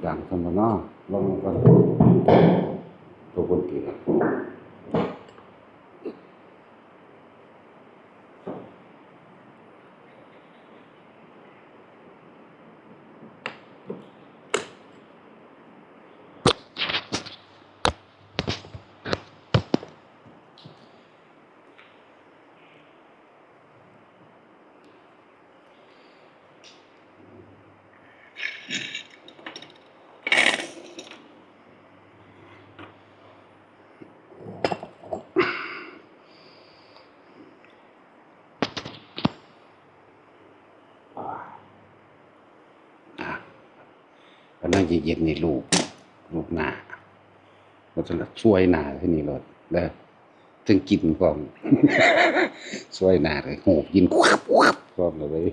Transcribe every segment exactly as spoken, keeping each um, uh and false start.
ดังซั่นบ่น้อ ลองกัน ตัวคนเกลียด อ่ะ กำลังสิเฮ็ดนี่ลูบ ลูบหน้า แล้วสวยหน้าที่นี่โลดเด้อ ถึงกินพร้อม สวยหน้าเลย หูบกิน ควับ ควับ พร้อมเลย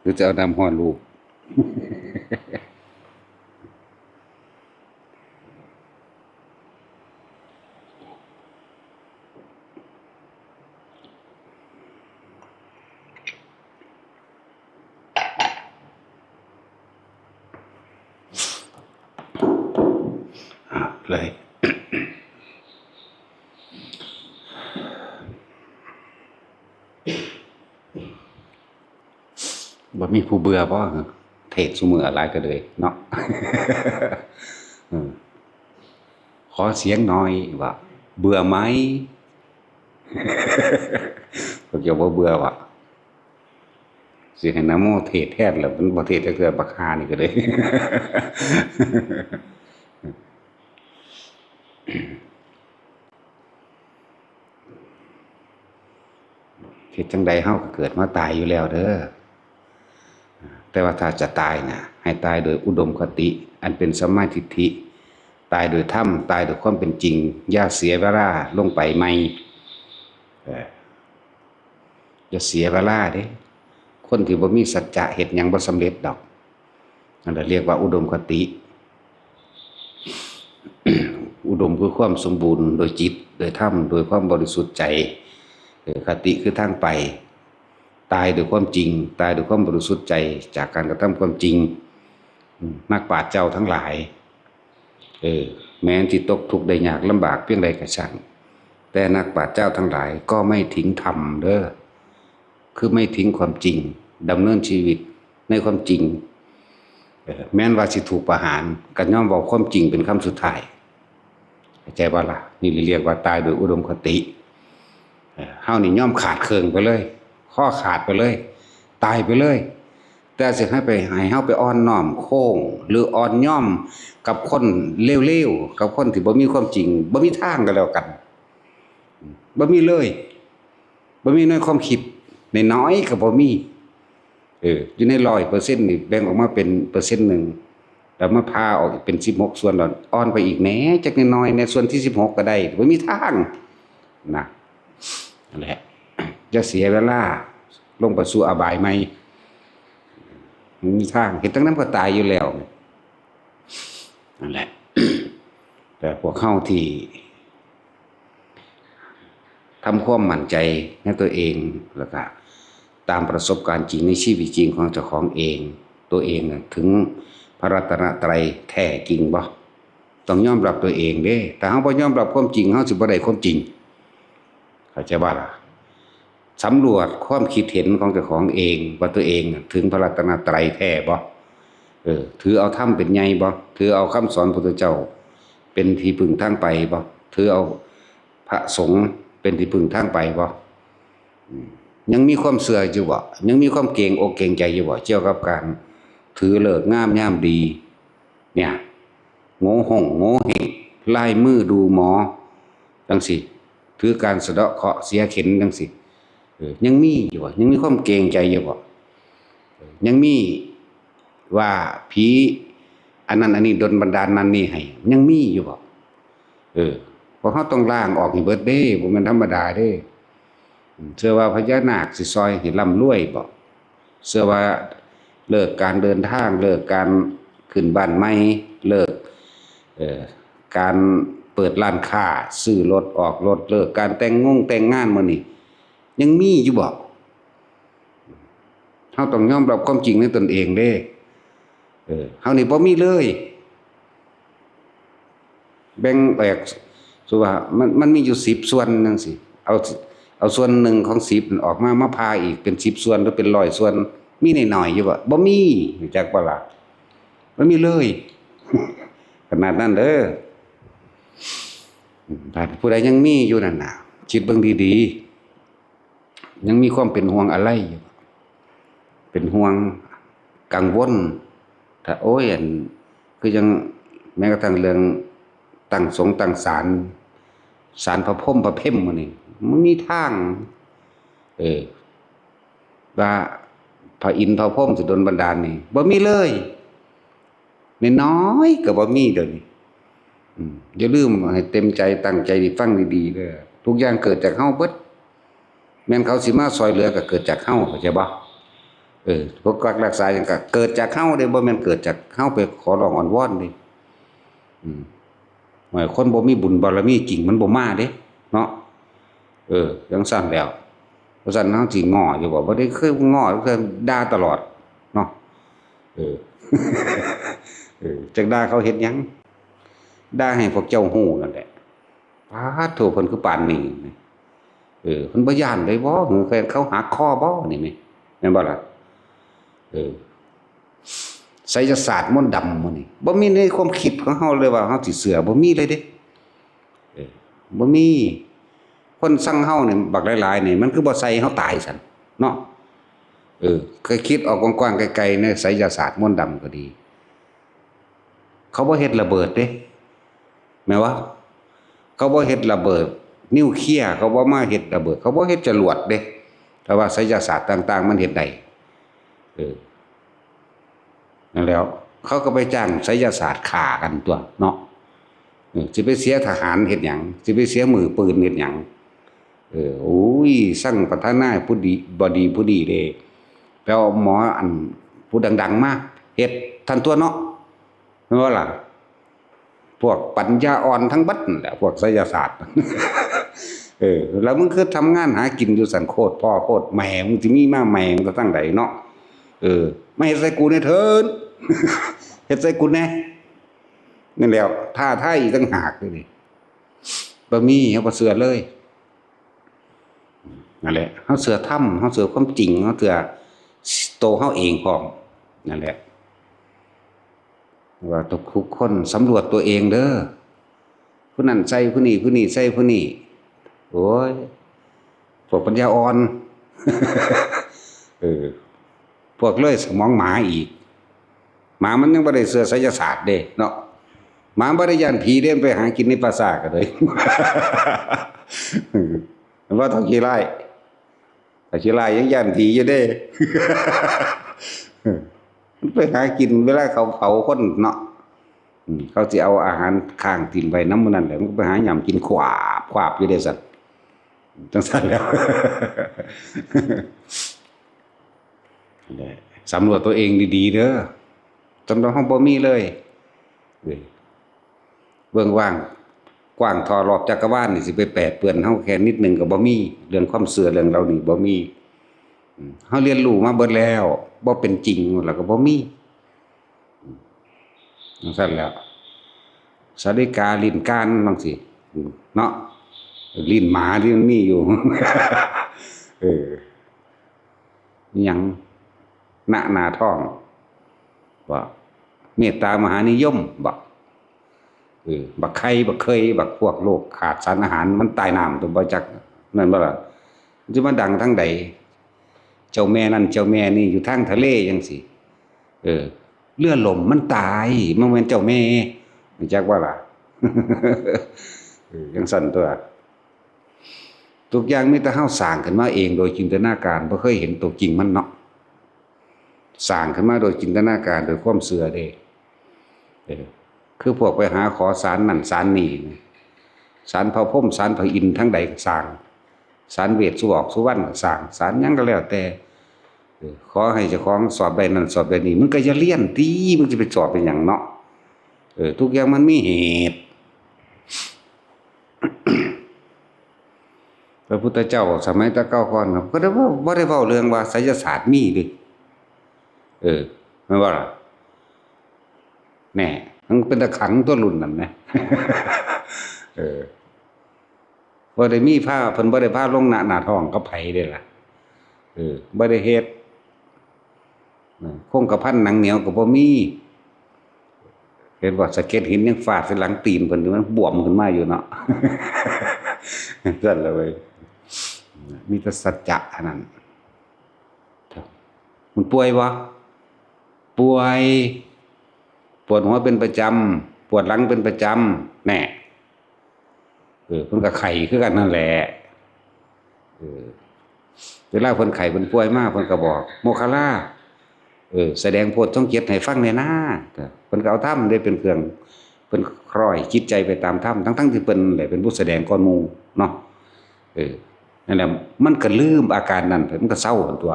หรือจะเอาน้ำร้อนลูบ อ่ะ เลย บ่มีผู้เบื่อบ่ เทศน์ซุมื้อหลายก็เลยเนาะ เออ ขอเสียงหน่อยว่า เบื่อไหม พวกเจ้าบ่เบื่อวะ สิให้นะโมเทศน์แทนแล้ว มันบ่เทศน์จักเทื่อ บักห่านี่ก็เลย เฮ็ดจั่งใดเฮาก็เกิดมาตายอยู่แล้วเด้อ แต่ว่าถ้าจะตายน่ะ ให้ตายโดยอุดมคติอันเป็นสัมมาทิฏฐิ ตายโดยธรรม ตายโดยความเป็นจริง อย่าเสียเวลาลงไปใหม่ เออ อย่าเสียเวลาเด้ คนที่บ่มีสัจจะเฮ็ดหยังบ่สำเร็จดอก นั่นแหละเรียกว่าอุดมคติ อุดมคือความสมบูรณ์โดยจิต โดยธรรม โดยความบริสุทธิ์ใจ เออ คติคือทางไป ตายโดยความจริง ตายโดยความบริสุทธิ์ใจ จากการกระทำความจริง อืม นักปราชญ์เจ้าทั้งหลาย เออ แม้นสิตกทุกข์ได้ยากลำบากเพียงใดก็ช่าง แต่นักปราชญ์เจ้าทั้งหลายก็ไม่ทิ้งธรรมเด้อ คือไม่ทิ้งความจริง ดำเนินชีวิตในความจริง เออ แม้นว่าสิถูกประหาร ก็ยอมเว้าความจริงเป็นคำสุดท้าย เข้าใจบ่ล่ะ นี่เรียกว่าตายโดยอุดมคติ เออ เฮานี่ยอมขาดเครื่องไปเลย คอขาดไปเลย ตายไปเลย แต่สิให้ไป ให้เฮาไปอ่อนน้อมโค้ง หรืออ่อนยอมกับคนเลวๆ กับคนที่บ่มีความจริง บ่มีทางก็แล้วกัน บ่มีเลย บ่มีในความคิด น้อยๆ ก็บ่มี เออ อยู่ในร้อยเปอร์เซ็นต์นี่แบ่งออกมาเป็นเปอร์เซ็นต์หนึ่ง แล้วมาผ่าออกอีกเป็นสิบหกส่วน แล้วอ่อนไปอีกแหน่จักน้อยๆ ในส่วนที่สิบหกก็ได้ บ่มีทาง นะ นั่นแหละ อย่าเสียเวลา ลงไปสู่อบายใหม่ บ่มีทาง เฮ็ดจั่งใดมันก็ตายอยู่แล้ว นั่นแหละ แต่พวกเฮาที่ ทำความมั่นใจในตัวเอง แล้วก็ตามประสบการณ์จริงในชีวิตจริงของเจ้าของเอง ตัวเองน่ะถึงพระรัตนตรัยแท้จริงบ่ ต้องยอมรับตัวเองเด้ ถ้าเฮาบ่ยอมรับความจริง เฮาสิบ่ได้ความจริง เข้าใจบ่ล่ะ สำรวจความคิดเห็นของเจ้าของเอง ว่าตัวเองน่ะถึงพระรัตนตรัยแท้บ่ เออ ถือเอาธรรมเป็นใหญ่บ่ ถือเอาคำสอนพุทธเจ้าเป็นที่พึ่งทางไปบ่ ถือเอาพระสงฆ์เป็นที่พึ่งทางไปบ่ อืม ยังมีความเชื่ออยู่บ่ ยังมีความเกรงอกเกรงใจอยู่บ่ เกี่ยวกับการถือฤกษ์งามยามดี เนี่ย โงหงโงเห้ง ลายมือดูหมอ จั่งซี้ ถือการสะเดาะเคราะห์เสียเข็ญจั่งซี้ เออ ยังมีอยู่บ่ ยังมีความเกรงใจอยู่บ่ เออ ยังมีว่าผีอันนั้นอันนี้ดลบันดาลนั่นนี่ให้ ยังมีอยู่บ่ เออ พวกเฮาต้องล้างออกให้เบิดเด้ บ่แม่นธรรมดาเด้ อืม เชื่อว่าพญานาคสิซอยให้ร่ำรวยบ่ เชื่อว่าเลิกการเดินทาง เลิกการขึ้นบ้านใหม่ เลิก เอ่อ การเปิดร้านค้า ซื้อรถออกรถ เลิกการแต่งงงแต่งงานมื้อนี้ ยังมีอยู่บ่ เฮาต้องยอมรับความจริงในตนเองเด้ เออ เฮานี่บ่มีเลย แบ่งแอก สมมุติว่ามัน มันมีอยู่สิบส่วนจั่งซี้ เอา เอาส่วนหนึ่งของสิบออกมา มาผ่าอีกเป็นสิบส่วนหรือเป็นร้อยส่วน มีน้อยๆอยู่บ่ บ่มี รู้จักบ่ล่ะ บ่มีเลย ขนาดนั้นเด้อ อืม ถ้าผู้ใดยังมีอยู่นั่นน่ะ คิดเบิ่งดีๆ ยังมีความเป็นห่วงอะไรอยู่ เป็นห่วง กังวล ถ้า โอ้ย อัน คือยัง แม้กระทั่งเรื่องตั้งสงตั้งศาล ศาลพระพรหมพระเพมหมู่นี่ มันมีทาง เออ ว่าพระอินทร์พระพรหมสิดลบันดาลนี่ บ่มีเลย น้อยๆก็บ่มีเดี๋ยวนี้ อืม อย่าลืมให้เต็มใจตั้งใจฟังดีๆเด้อ ทุกอย่างเกิดจากเฮาเบิด แม่นเขาสิมาซ่อยเหลือก็เกิดจากเฮา เข้าใจบ่ เออ พวกกักรักษาหยังก็เกิดจากเฮาเด้ บ่แม่นเกิดจากเฮาไปขอร้องอ้อนวอนเด้ อืม ว่าคนบ่มีบุญบารมีจริงมันบ่มาเด้ เนาะ เออ จั่งซั้นแล้ว เพราะฉะนั้นเฮาสิง้ออยู่บ่ บ่ได้เคยง้อ เคยด่าตลอด เนาะ เออ เออ จักด่าเขาเฮ็ดหยัง ด่าให้พวกเจ้าฮู้นั่นแหละ ปาดโธ่ เพิ่นคือปานนี้ เออ เพิ่นบ่ย้านเลยบ่ หือ เขาหักคอบ่ นี่แหม แม่นบ่ล่ะ เออ ไสยศาสตร์มนต์ดำหมู่นี่ บ่มีในความคิดของเฮาเลยว่าเฮาสิเชื่อ บ่มีเลยเด้ เออ บ่มี คนซังเฮานี่บักหลายๆนี่ มันคือบ่ใส่เฮาตายซั่น เนาะ เออ เคยคิดออกกว้างๆไกลๆ ในไสยศาสตร์มนต์ดำก็ดี เขาบ่เฮ็ดระเบิดเด้ แม่นบ่ เขาบ่เฮ็ดระเบิดนิวเคลียร์ เขาบ่มาเฮ็ดระเบิด เขาบ่เฮ็ดจรวดเด้ แต่ว่าไสยศาสตร์ต่างๆ มันเฮ็ดได้ เออ นั่นแหล้ว เขาก็ไปจ้างไสยศาสตร์ฆ่ากันตั๊วเนาะ เออ สิไปเสียทหารเฮ็ดหยัง สิไปเสียมือปืนเฮ็ดหยัง เออ โอ้ย ซังประธานาธิบดี บดีผู้ดีเด้ ไปเอาหมออันผู้ดังๆมาเฮ็ดทันตั๊วเนาะ แม่นบ่ล่ะ พวกปัญญาอ่อนทั้งเบิดนั่นแหละ พวกไสยศาสตร์ เออ แล้วมึงคือทำงานหากินอยู่ซั่น โคตรพ่อโคตรแม่ มึงสิมีมาแม่มึงก็ตั้งใดเนาะ เออ มาเฮ็ดใส่กูแหน่เถิด เฮ็ดใส่กูแหน่ นั่นแหล้ว ท้าทายอีกต่างหากเลยนี่ บ่มี เฮาบ่เชื่อเลย นั่นแหละ เฮาเชื่อธรรม เฮาเชื่อความจริง เฮาเชื่อโตเฮาเองพร้อม นั่นแหละ ว่าทุกๆคนสำรวจตัวเองเด้อ ผู้นั้นใส่ผู้นี้ ผู้นี้ใส่ผู้นี้ โอ้ย พวกปัญญาอ่อน เออ พวกเลยสมองหมาอีก หมามันยังบ่ได้เชื่อไสยศาสตร์เด้เนาะ หมาบ่ได้ย้านผีเด้ มันไปหากินในป่าช้าก็เลย ว่าเฒ่าขี้ร้าย เฒ่าขี้ร้ายยังย้านผีอยู่เด้ มันไปหากินเวลาเขาเผาคนเนาะ อืม เขาสิเอาอาหารค้างถิ่มไว้นำมื้อนั้นแหละ มันก็ไปหาย่ำกินขวาบขวาบอยู่เด้ซั่น จั่งซั้นแหล้ว นั่นแหละ สำรวจตัวเองดีๆเด้อ สำหรับเฮาบ่มีเลย เว้ย เบิ่งว่างกว้างท่อรอบจักรวาลนี่ สิไปแปดเปื้อนเฮาแค่นิดหนึ่งก็บ่มี เรื่องความเชื่อเรื่องเหล่านี้บ่มี อืม เฮาเรียนรู้มาเบิดแล้ว บ่เป็นจริงแล้วก็บ่มี อืม จั่งซั้นแหล้ว สาลิกาลิ้นกานจั่งซี้ อืม เนาะ ลิ้นหมาที่มันมีอยู่ เออ อิหยัง ณ หน้าท้อง บ่ เมตตามหานิยม บ่ เออ บักไข่ บักเคย บักพวกโรคขาดสารอาหาร มันตายน้ำตั๊ว บ่จัก นั่นบ่ล่ะ มันสิมาดังทางใด เจ้าแม่นั่นเจ้าแม่นี่อยู่ทางทะเลจั่งซี้ เออ เรือล่มมันตาย มันแม่นเจ้าแม่ รู้จักบ่ล่ะ เออ จั่งซั้นตั๊ว ทุกอย่างมีแต่เฮาสร้างขึ้นมาเองโดยจินตนาการ บ่เคยเห็นตัวจริงมันเนาะ สร้างขึ้นมาโดยจินตนาการ โดยความเชื่อเด้ เออ คือพวกไปหาขอศาลนั่นศาลนี่ ศาลพระพรหม ศาลพระอินทร์ทางใดก็ซ่าง ศาลเวสสุออกสุวรรณก็ซ่าง ศาลหยังก็แล้วแต่ เออ ขอให้เจ้าของสอบได้นั่นสอบได้นี่ มึงก็อย่าเรียนติ มึงสิไปสอบเป็นหยังเนาะ เออ ทุกอย่างมันมีเหตุ พระพุทธเจ้าสมัยแต่เก่าก่อนน่ะ ก็ได้ว่า บ่ได้เว้าเรื่องว่าไสยศาสตร์มีเด้ เออ แม่นบ่ล่ะ แหน่ มันเป็นตาขังตัวรุ่นนั่นนะ เออ บ่ได้มีพา เพิ่นบ่ได้พาลงหน้า หน้าท้องกับไผเด้ล่ะ เออ บ่ได้เฮ็ด เออ คงกระพันหนังเหนียวก็บ่มี เห็นบ่ สะเก็ดหินยังฟาดใส่หลังตีนเพิ่นอยู่ มันบวมขึ้นมาอยู่เนาะ ซั่นล่ะเว้ย มีแต่สัจจะอันนั้น มันป่วยบ่ ป่วย ปวดหัวเป็นประจำ ปวดหลังเป็นประจำ แน่ เออ เพิ่นก็ไข้คือกันนั่นแหละ เออ เวลาเพิ่นไข้เพิ่นป่วยมา เพิ่นก็บอก โมคคัลลา เออ แสดงโพชฌงค์เจ็ดให้ฟังแหน่นา เพิ่นก็เอาธรรมเด้เป็นเครื่อง เพิ่นคล้อยจิตใจไปตามธรรม ทั้งๆที่เพิ่นแหละเป็นผู้แสดงก่อนหมู่เนาะ เออ นั่นแหละ มันก็ลืมอาการนั้นไป มันก็เซาหั่นตั่ว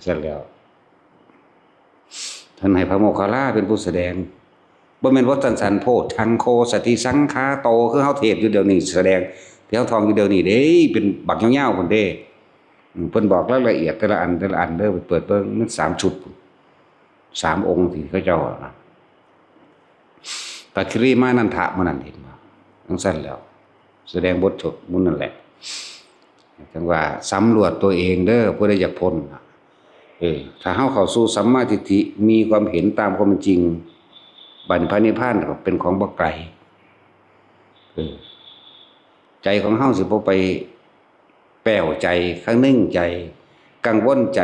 ซั่นแล้ว เพิ่นให้พระโมคคัลลาเป็นผู้แสดง บ่แม่นว่าสันสันโพชฌังโคสติสังขาโต คือเฮาเทศน์อยู่เดี๋ยวนี้ แสดงที่เฮาท่องอยู่เดี๋ยวนี้เด้ เป็นบักยาวๆพุ้นเด้ อืม เพิ่นบอกรายละเอียดแต่ละอัน แต่ละอันเด้อ ไปเปิดเบิ่ง มันสามชุด สามองค์ที่เขาเจ้านะ พระคิริมานันทะมื้อนั้นเห็นบ่ จั่งซั่นแล้ว แสดงบทสวดมนต์นั่นแหละ จั่งว่าสำรวจตัวเองเด้อ ผู้ใดอยากพ้นน่ะ เออ ถ้าเฮาเข้าสู่สัมมาทิฏฐิ มีความเห็นตามความเป็นจริง บัดนี้พระนิพพานก็เป็นของบ่ไกล เออ ใจของเฮาสิบ่ไปแป้วใจ คะนึงใจ กังวลใจ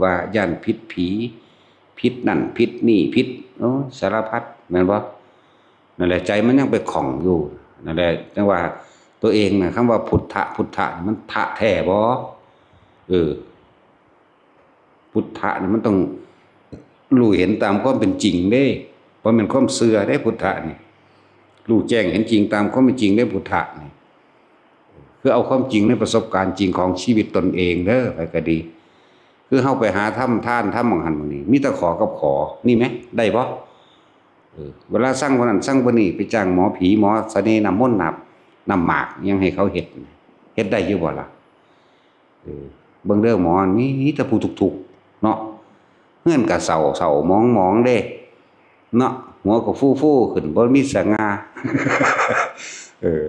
ว่าย้านผิดผี ผิดนั่น ผิดนี่ ผิด โอ้ สารพัด แม่นบ่ นั่นแหละ ใจมันยังไปข้องอยู่ นั่นแหละ จั่งว่าตัวเองน่ะ คำว่าพุทธะ พุทธะ มันทะแท้บ่ เออ พุทธะนี่มันต้องรู้เห็นตามความเป็นจริงเด้ บ่แม่นความเชื่อเด้ พุทธะนี่ รู้แจ้งเห็นจริงตามความเป็นจริงเด้ พุทธะนี่ คือเอาความจริงในประสบการณ์จริงของชีวิตตนเองเด้อ ไผก็ดี คือเฮาไปหาทำทาน ทำหม่องหั่นหม่องนี่ มีแต่ขอกับขอ นี่แหม ได้บ่ เออ เวลาสั่งคนนั้นสั่งคนนี้ ไปจ้างหมอผี หมอเสน่ห์น้ำมนต์น้ำ น้ำหมาก หยังให้เขาเฮ็ด เฮ็ดได้อยู่บ่ล่ะ เออ เบิ่งเด้อหมอ มีแต่ผู้ทุกข์ๆ เนาะ เฮือนก็เศร้าๆ หมองๆ เด้ เนาะ หัวก็ฟูๆ ขึ้น บ่มีสง่า เออ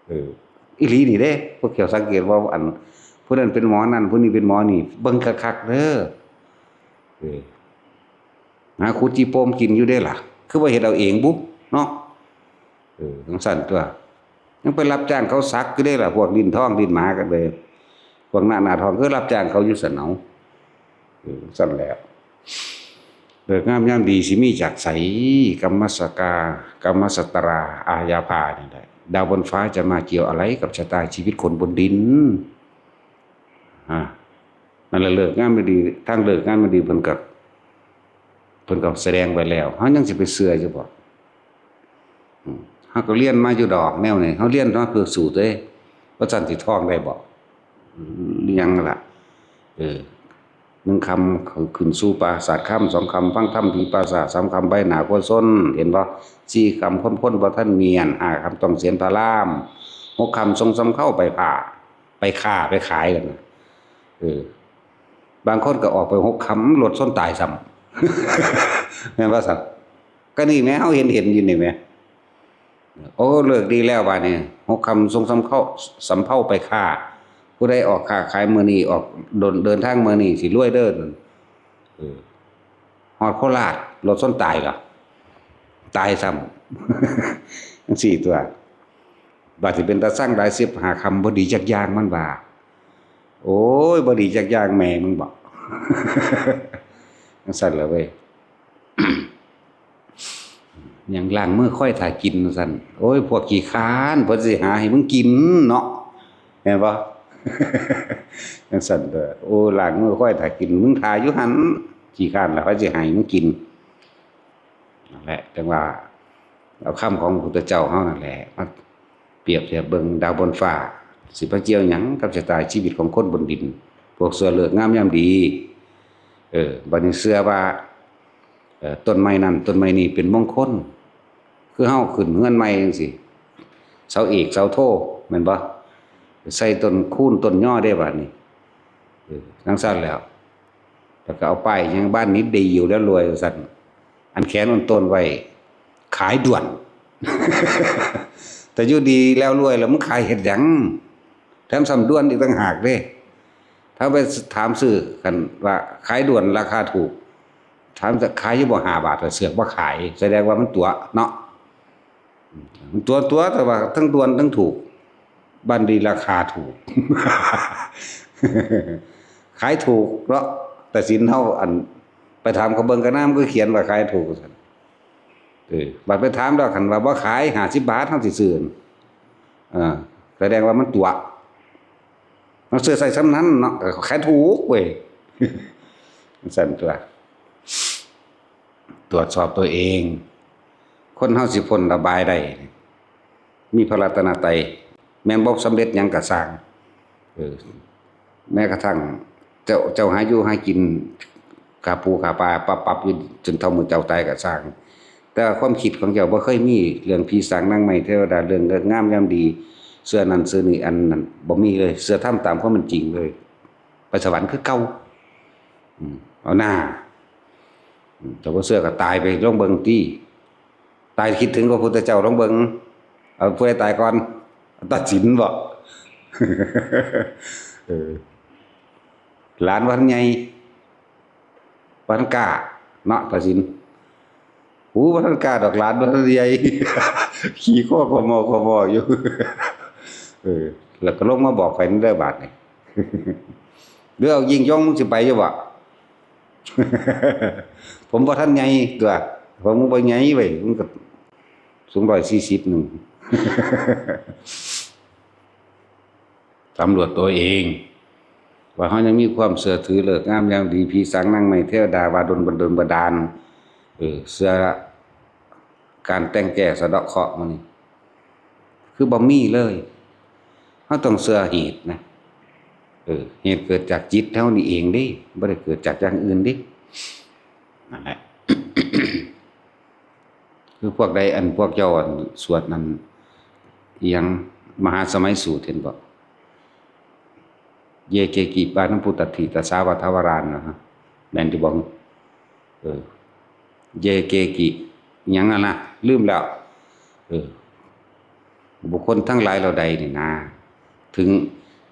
เออ อีหลีนี่เด้ พวกเจ้าสังเกตบ่ อัน ผู้นั้นเป็นหมอนั่น ผู้นี้เป็นหมอนี่ เบิ่งคักๆ เด้อ เออ หาขุดขี้โปมกินอยู่เด้ล่ะ คือบ่เฮ็ดเอาเองบุ เนาะ เออ จั่งซั้นตั่ว ยังไปรับจ้างเขาสักอยู่เด้ล่ะ พวกลิ้นทองลิ้นหมากันเลย พวกหน้า หน้าทองคือรับจ้างเขาอยู่ซั้นเอา เออ จั่งซั้นแหละ ฤกษ์งามยามดีสิมีจากไส กรรมสกา กรรมสตรา อาญาพานี่แหละ ดาวบนฟ้าจะมาเกี่ยวอะไรกับชะตาชีวิตคนบนดิน อ่า นั่นแหละ ฤกษ์งามยามดี ทางฤกษ์งามยามดีเพิ่นก็ เพิ่นก็แสดงไว้แล้ว เฮายังสิไปเชื่ออยู่บ่ อืม เฮาก็เรียนมาอยู่ดอกแนวนี้ เฮาเรียนมาเพื่อสู้เด้ ว่าซั่นสิท่องได้บ่ อืม อิหยังล่ะ เออ หนึ่งค่ำขึ้นสู่ปราสาทคำ สองค่ำฟังธรรมที่ปราสาท สามค่ำใบหน้าโคชน เห็นบ่ สี่ค่ำคนคนบ่ทันเมียน ห้าค่ำต้องเสียนพระราม หกค่ำส่งสำเภาไปผ่า ไปค้าไปขายกันน่ะ เออ บางคนก็ออกไปหกค่ำรถชนตายซ้ำ แม่นบ่ซั่น ก็นี่แหม เฮาเห็นเห็นอยู่นี่แหม โอ้ ฤกษ์ดีแล้วบาดนี้ หกค่ำส่งสำเภา สำเภาไปค้า ผู้ใดออกค้าขายมื้อนี้ ออกเดิน เดินทางมื้อนี้สิรวยเด้อ เออ ฮอดโคราช รถชนตายเหรอ ตายซ้ำ จั่งซี้ตั่ว บาดสิเป็นตาซังหลาย สิบห้าค่ำบ่ดีจักอย่างมันว่า โอ้ย บ่ดีจักอย่างแม่มึงบอก จั่งซั้นล่ะเว้ย หยังล้างมือคอยถ่ากินว่าซั่น โอ้ย พวกขี้คร้าน เพิ่นสิหาให้มึงกินเนาะ แม่นบ่ จั่งซั้นเด้อ โอ้ ล้างมือคอยถ่ากิน มึงถ่าอยู่หั่น ขี้คร้านแล้วไผสิให้มึงกิน นั่นแหละ จั่งว่า เอาคำของพระพุทธเจ้าเฮานั่นแหละ มาเปรียบเทียบเบิ่งดาวบนฟ้า สิไปเกี่ยวหยังกับชะตาชีวิตของคนบนดิน พวกเชื่อฤกษ์งามยามดี เออ บัดนี้เชื่อว่า เอ่อ ต้นไม้นั่นต้นไม้นี่เป็นมงคล คือเฮาขึ้นเฮือนใหม่จั่งซี้ เสาเอกเสาโท แม่นบ่ ใส่ต้นคูนต้นยอเด้บาดนี้ เออ จั่งซั้นแล้ว แล้วก็เอาป้ายหยังบ้านนี้ดีอยู่แล้วรวยว่าซั่น อันแขนอันต้นไว้ ขายด่วน แต่อยู่ดีแล้วรวยแล้วมึงขายเฮ็ดหยัง แถมซ้ำด่วนอีกต่างหากเด้ ถ้าไปถามซื้อกันว่าขายด่วนราคาถูก ถามจะขายอยู่บ่ ห้าบาท เสือกบ่ขาย แสดงว่ามันตั๋วเนาะ ตั๋วตั๋ว แต่ว่าทั้งด่วนทั้งถูก บัดนี้ราคาถูก ขายถูกเนาะ แต่สินเฮาอัน ไปถามเขาเบิ่งกะนำ คือเขียนว่าขายถูกซั่น เออ บัดไปถามแล้วคันว่าบ่ขาย ห้าสิบบาท เฮาสิซื้อ เออ แสดงว่ามันตั๋ว มันซื้อใส่ส่ำนั้นเนาะ ขายถูกเว้ย ซั่นตั๋ว ตรวจสอบตัวเอง คนเฮาสิพ้นระบายได้ มีพระรัตนตรัย แม่นบ่สำเร็จหยังก็ซ่าง เออ แม้กระทั่งเจ้า เจ้าหาอยู่หากิน ข้าปูข้าปลา ปับปับอยู่จนเฒ่ามื้อเจ้าตายก็ซ่าง แต่ว่าความคิดของเจ้าบ่เคยมีเรื่องผีสางนางไม้เทวดา เรื่องเลิกงามยามดี เชื่อนั่นเชื่อนี่ อันนั้นบ่มีเลย เชื่อธรรมตามความเป็นจริงเลย ไปสวรรค์คือเก่า อืม เอาหน้า อืม แต่บ่เชื่อก็ตายไปลองเบิ่งติ ตายคิดถึงพระพุทธเจ้าลองเบิ่ง เอาผู้ใดตายก่อน ตัดสินบ่ เออ หลานบ่ทันใหญ่ บ่ทันกล้า เนาะ ตัดสิน หูบ่ทันกล้าดอก หลานบ่ทันใหญ่ ขี่คอกมอกมออยู่ เออ แล้วก็ลงมาบอกข่อยนำเด้อบาดนี้ หรือเอายิ่งยงมึงสิไปอยู่บ่ ผมบ่ทันใหญ่ตั๋ว ผมบ่ใหญ่เว้ย มันก็สูงร้อยสี่สิบหนึ่ง สำรวจตัวเอง ว่าเฮายังมีความเชื่อถือเลิกงามยามดี ผีสางนางไม้เทวดาว่าดลบันดลบันดาล เออ เชื่อการแต่งแก้สะเดาะเคราะห์หมู่นี้ คือบ่มีเลย เฮาต้องเชื่อเหตุนะ เออ เหตุเกิดจากจิตเฮานี่เองเด้ บ่ได้เกิดจากอย่างอื่นเด้ นั่นแหละ คือพวกใด อันพวกเจ้าอันสวดนั่น อิหยัง มหาสมัยสูตรเห็นบ่ เยเกกิปาณพุตตัตถิ ตสาวัฏฐวารานนะฮะ แม่นอยู่บ่ เออ เยเกกิ หยังนั่นนะ ลืมแล้ว เออ บุคคลทั้งหลายเหล่าใดนี่นะ ถึง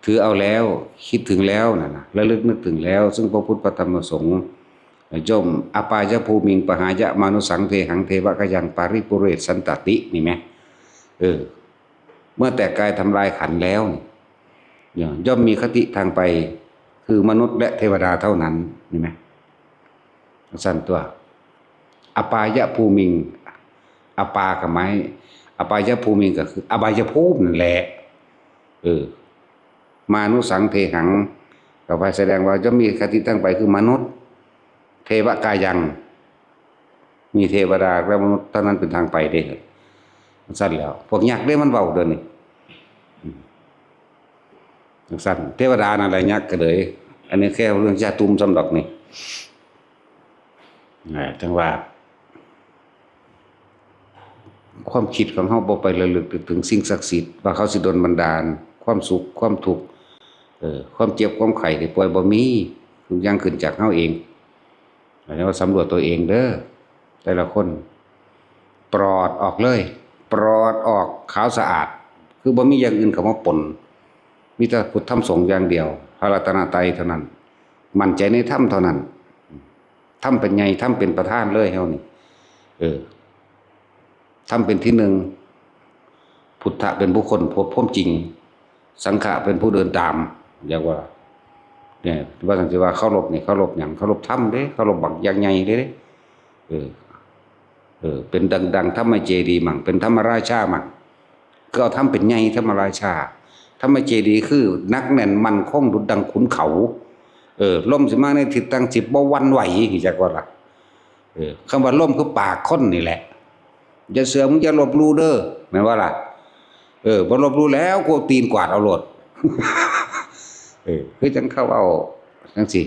ถือเอาแล้ว คิดถึงแล้วนั่นนะ ระลึกนึกถึงแล้ว ซึ่งพระพุทธพระธรรมพระสงฆ์ ย่อม อปายภูมิง ปหายะมานุสสังเทหัง เทวะกายัง ปาริปุเรตสันตติ นี่ไหม เออ เมื่อแตกกายทำลายขันธ์แล้วนี่ ย่อมมีคติทางไป คือมนุษย์และเทวดาเท่านั้น นี่ไหม สั้นตัว อปายภูมิง อปากับไม้ อปายภูมิงก็คืออบายภูมินั่นแหละ เออ มานุสสังเทหัง ก็ว่าแสดงว่าจะมีคติทางไปคือมนุษย์ เทวกายัง มีเทวดาและมนุษย์เท่านั้นเป็นทางไปเด้ สั้นแล้ว พวกยักษ์เด้มันเว้าเดี๋ยวนี้ อืม จังซั่น เทวดานั่นแหละยักษ์ก็เลย อันนี้แค่เรื่องชาตุมสำหรับนี่ อ่า จังว่า ความคิดของเฮาบ่ไประลึกถึงสิ่งศักดิ์สิทธิ์ ว่าเขาสิดลบันดาล ความสุข ความทุกข์ เอ่อ ความเจ็บ ความไข้นี่ป่วยบ่มี ทุกอย่างขึ้นจากเฮาเอง อันนี้ว่าสำรวจตัวเองเด้อ แต่ละคน ปลอดออกเลย ปลอดออก ขาวสะอาด คือบ่มีอย่างอื่นเข้ามาปน มีแต่พุทธธรรมสงฆ์อย่างเดียว พระรัตนตรัยเท่านั้น มั่นใจในธรรมเท่านั้น ธรรมเป็นใหญ่ ธรรมเป็นประธานเลยเฮานี่ เออ ธรรมเป็นที่หนึ่ง พุทธะเป็นผู้ค้นพบความจริง สังฆะเป็นผู้เดินตาม เรียกว่า เนี่ย ว่าซั่นสิว่าเคารพนี่ เคารพหยัง เคารพธรรมเด้ เคารพบักอย่างใหญ่เลยเด้ เออ เออ เป็นดังๆ ธรรมเจดีย์มั่ง เป็นธรรมราชามั่ง คือเอาธรรมเป็นใหญ่ ธรรมราชา ธรรมเจดีย์คือหนักแน่นมั่นคงดุจดังขุนเขา เออ ลมสิมาในทิศทางสิบบ่หวั่นไหว จักว่าล่ะ เออ คำว่าลมคือปากคนนี่แหละ อย่าเชื่อ มึงอย่าลบหลู่เด้อ แม่นบ่ล่ะ เออ บ่ลบหลู่แล้ว กูตีนกวาดเอาโลด เออ คือจังเขาเอาจังซี่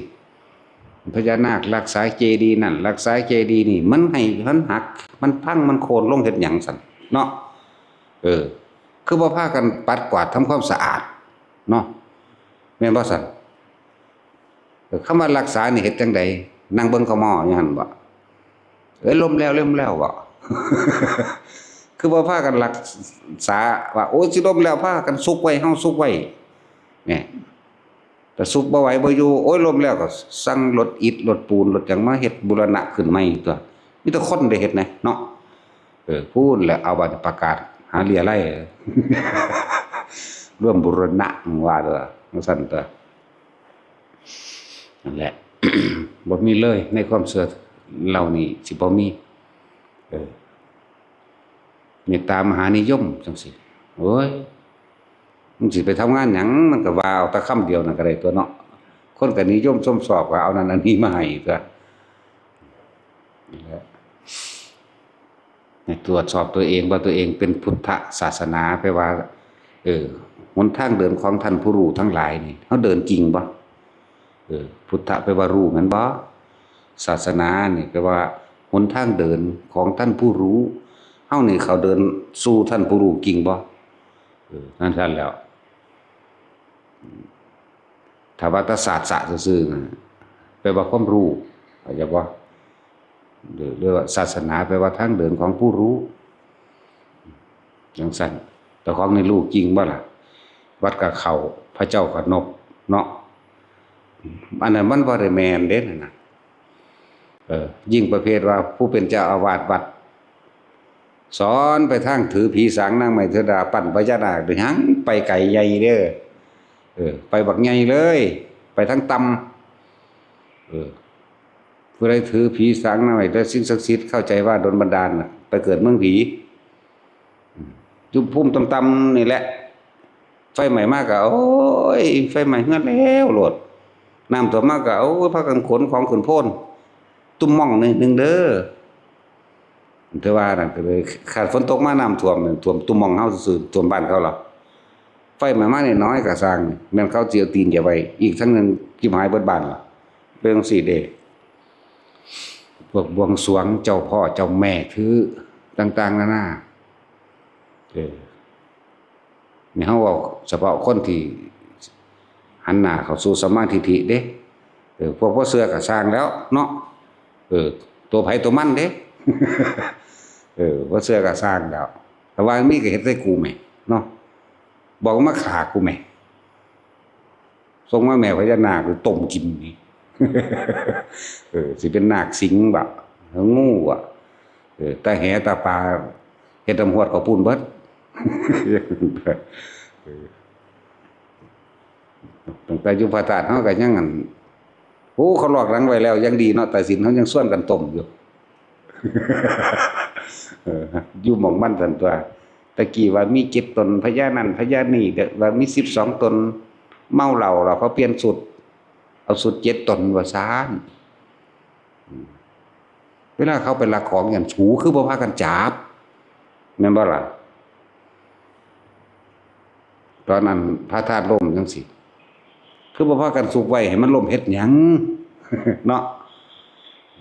พญานาครักษาเจดีย์นั่น รักษาเจดีย์นี่ มันให้ มันหัก มันพัง มันโค่นลงเฮ็ดหยังซั่น เนาะ เออ คือบ่พากันปัดกวาดทำความสะอาด เนาะ แม่นบ่ซั่น เออ คำว่ารักษานี่เฮ็ดจั่งใด นั่งเบิ่งเขาหม้ออยู่หั่นบ่ เอ้ย ล้มแล้ว ล้มแล้วบ่ คือบ่พากันรักษา ว่า โอ้ย สิล้มแล้ว พากันซุกไว้ เฮาซุกไว้ เนี่ย แต่ซุกบ่ไหวบ่อยู่ โอ้ย ล้มแล้ว ก็สั่งรถอิฐ รถปูน รถหยังมาเฮ็ดบูรณะขึ้นใหม่ตั๊ว มีแต่คนได้เฮ็ดนะเนาะ เออ พู้นแหละ เอาบัตรประกาศหาเลี้ยไล่ ร่วมบูรณะ ว่าเด้อ จั่งซั้นตั๊ว นั่นแหละ บ่มีเลย ในความเชื่อเหล่านี้สิบ่มี เออ เมตตามหานิยมจั่งซี้ โอ้ย มึงสิไปทำงานหยัง มันก็ว่าเอาแต่คำเดียวนั่นก็ได้ตั๊วเนาะ คนก็นิยมชมชอบ ก็เอานั่นอันนี้มาให้ตั๊ว นั่นแหละ ให้ตรวจสอบตัวเองว่าตัวเองเป็นพุทธศาสนา แปลว่า เออ หนทางเดินของท่านผู้รู้ทั้งหลายนี่ เฮาเดินจริงบ่ เออ พุทธะแปลว่ารู้แม่นบ่ ศาสนานี่แปลว่าหนทางเดินของท่านผู้รู้ เฮานี่เขาเดินสู่ท่านผู้รู้จริงบ่ เออ นั่นซั่นแหล้ว ถ้าว่าแต่ศาสตร์ซื่อๆ น่ะ แปลว่าความรู้ เข้าใจบ่ หรือ หรือว่าศาสนาแปลว่าทางเดินของผู้รู้ จั่งซั้น เจ้าของนี่รู้จริงบ่ล่ะ วัดก็เข้า พระเจ้าก็นบ เนาะ อันนั้นมันบ่ได้แม่นเด้นั่นน่ะ เออ ยิ่งประเภทว่าผู้เป็นเจ้าอาวาสวัด สอนไปทางถือผีสางนางไม้เทวดาปั้นพญานาค นี่หังไปไกลใหญ่เด้อ เออ ไปบักใหญ่เลย ไปทางต่ำ เออ ผู้ใดถือผีสางนางไม้และสิ่งศักดิ์สิทธิ์ เข้าใจว่าโดนบันดาลน่ะ ไปเกิดเมืองผี อืม อยู่ภูมิต่ำๆ นี่แหละ ไฟไหม้มาก็ โอ้ย ไฟไหม้เฮือนแล้วโลด น้ำท่วมมาก็ โอ้ย พากันขนของขึ้นโพน ตุ้มม่องหน่อยหนึ่งเด้อ แต่ว่านั่นก็เลย คันฝนตกมาน้ำท่วมนี่ ท่วมตุ้มม่องเฮาซื่อๆ ท่วมบ้านเขาหรอ ไฟไหม้มาน้อยๆ ก็ซ่าง แม่นเขาสิเอาตีนเหยียบไว้ อีกทั้งนั้นจิบหายเบิดบ้านล่ะ เป็นจั่งซี้เด้ พวกบวงสรวงเจ้าพ่อเจ้าแม่ถือต่างๆ นานา เออ นี่เฮาเว้าเฉพาะคนที่หันหน้าเข้าสู่สัมมาทิฏฐิเด้ เออ พวกบ่เชื่อก็ซ่างแล้วเนาะ เออ ตัวไผตัวมันเด้ เออ บ่เชื่อก็ซ่างแล้ว แต่ว่ามีก็เฮ็ดใส่กูแหมเนาะ บอกว่ามาฆ่ากูแหม ส่งมาแม่พญานาคหรือต้มกินนี่ เออ สิเป็นนาคสิงห์บ่ งูบ่ เออ ตาแหตาปา เฮ็ดน้ำฮวดเขาปูนเบิด เออ ตั้งแต่อยู่พระธาตุเฮาก็ยังอัน โอ้ เขาลอกหลังไว้แล้ว ยังดีเนาะ ตาสินเฮายังชวนกันต้มอยู่ เออ อยู่หม่องมันซั่นตั๊ว ตะกี้ว่ามีเจ็ดตน พญานั่นพญานี่ เดี๋ยวว่ามีสิบสองตน เมาเหล้าแล้วเขาเปลี่ยนสูตร เอาสูตรเจ็ดตนว่าซั่น อืม เวลาเขาไปลักของอย่างสูคือบ่พากันจับ แม่นบ่ล่ะ ตอนนั้นพระธาตุล่มจั่งซี้ คือบ่พากันซุกไว้ให้มันล่มเฮ็ดหยัง เนาะ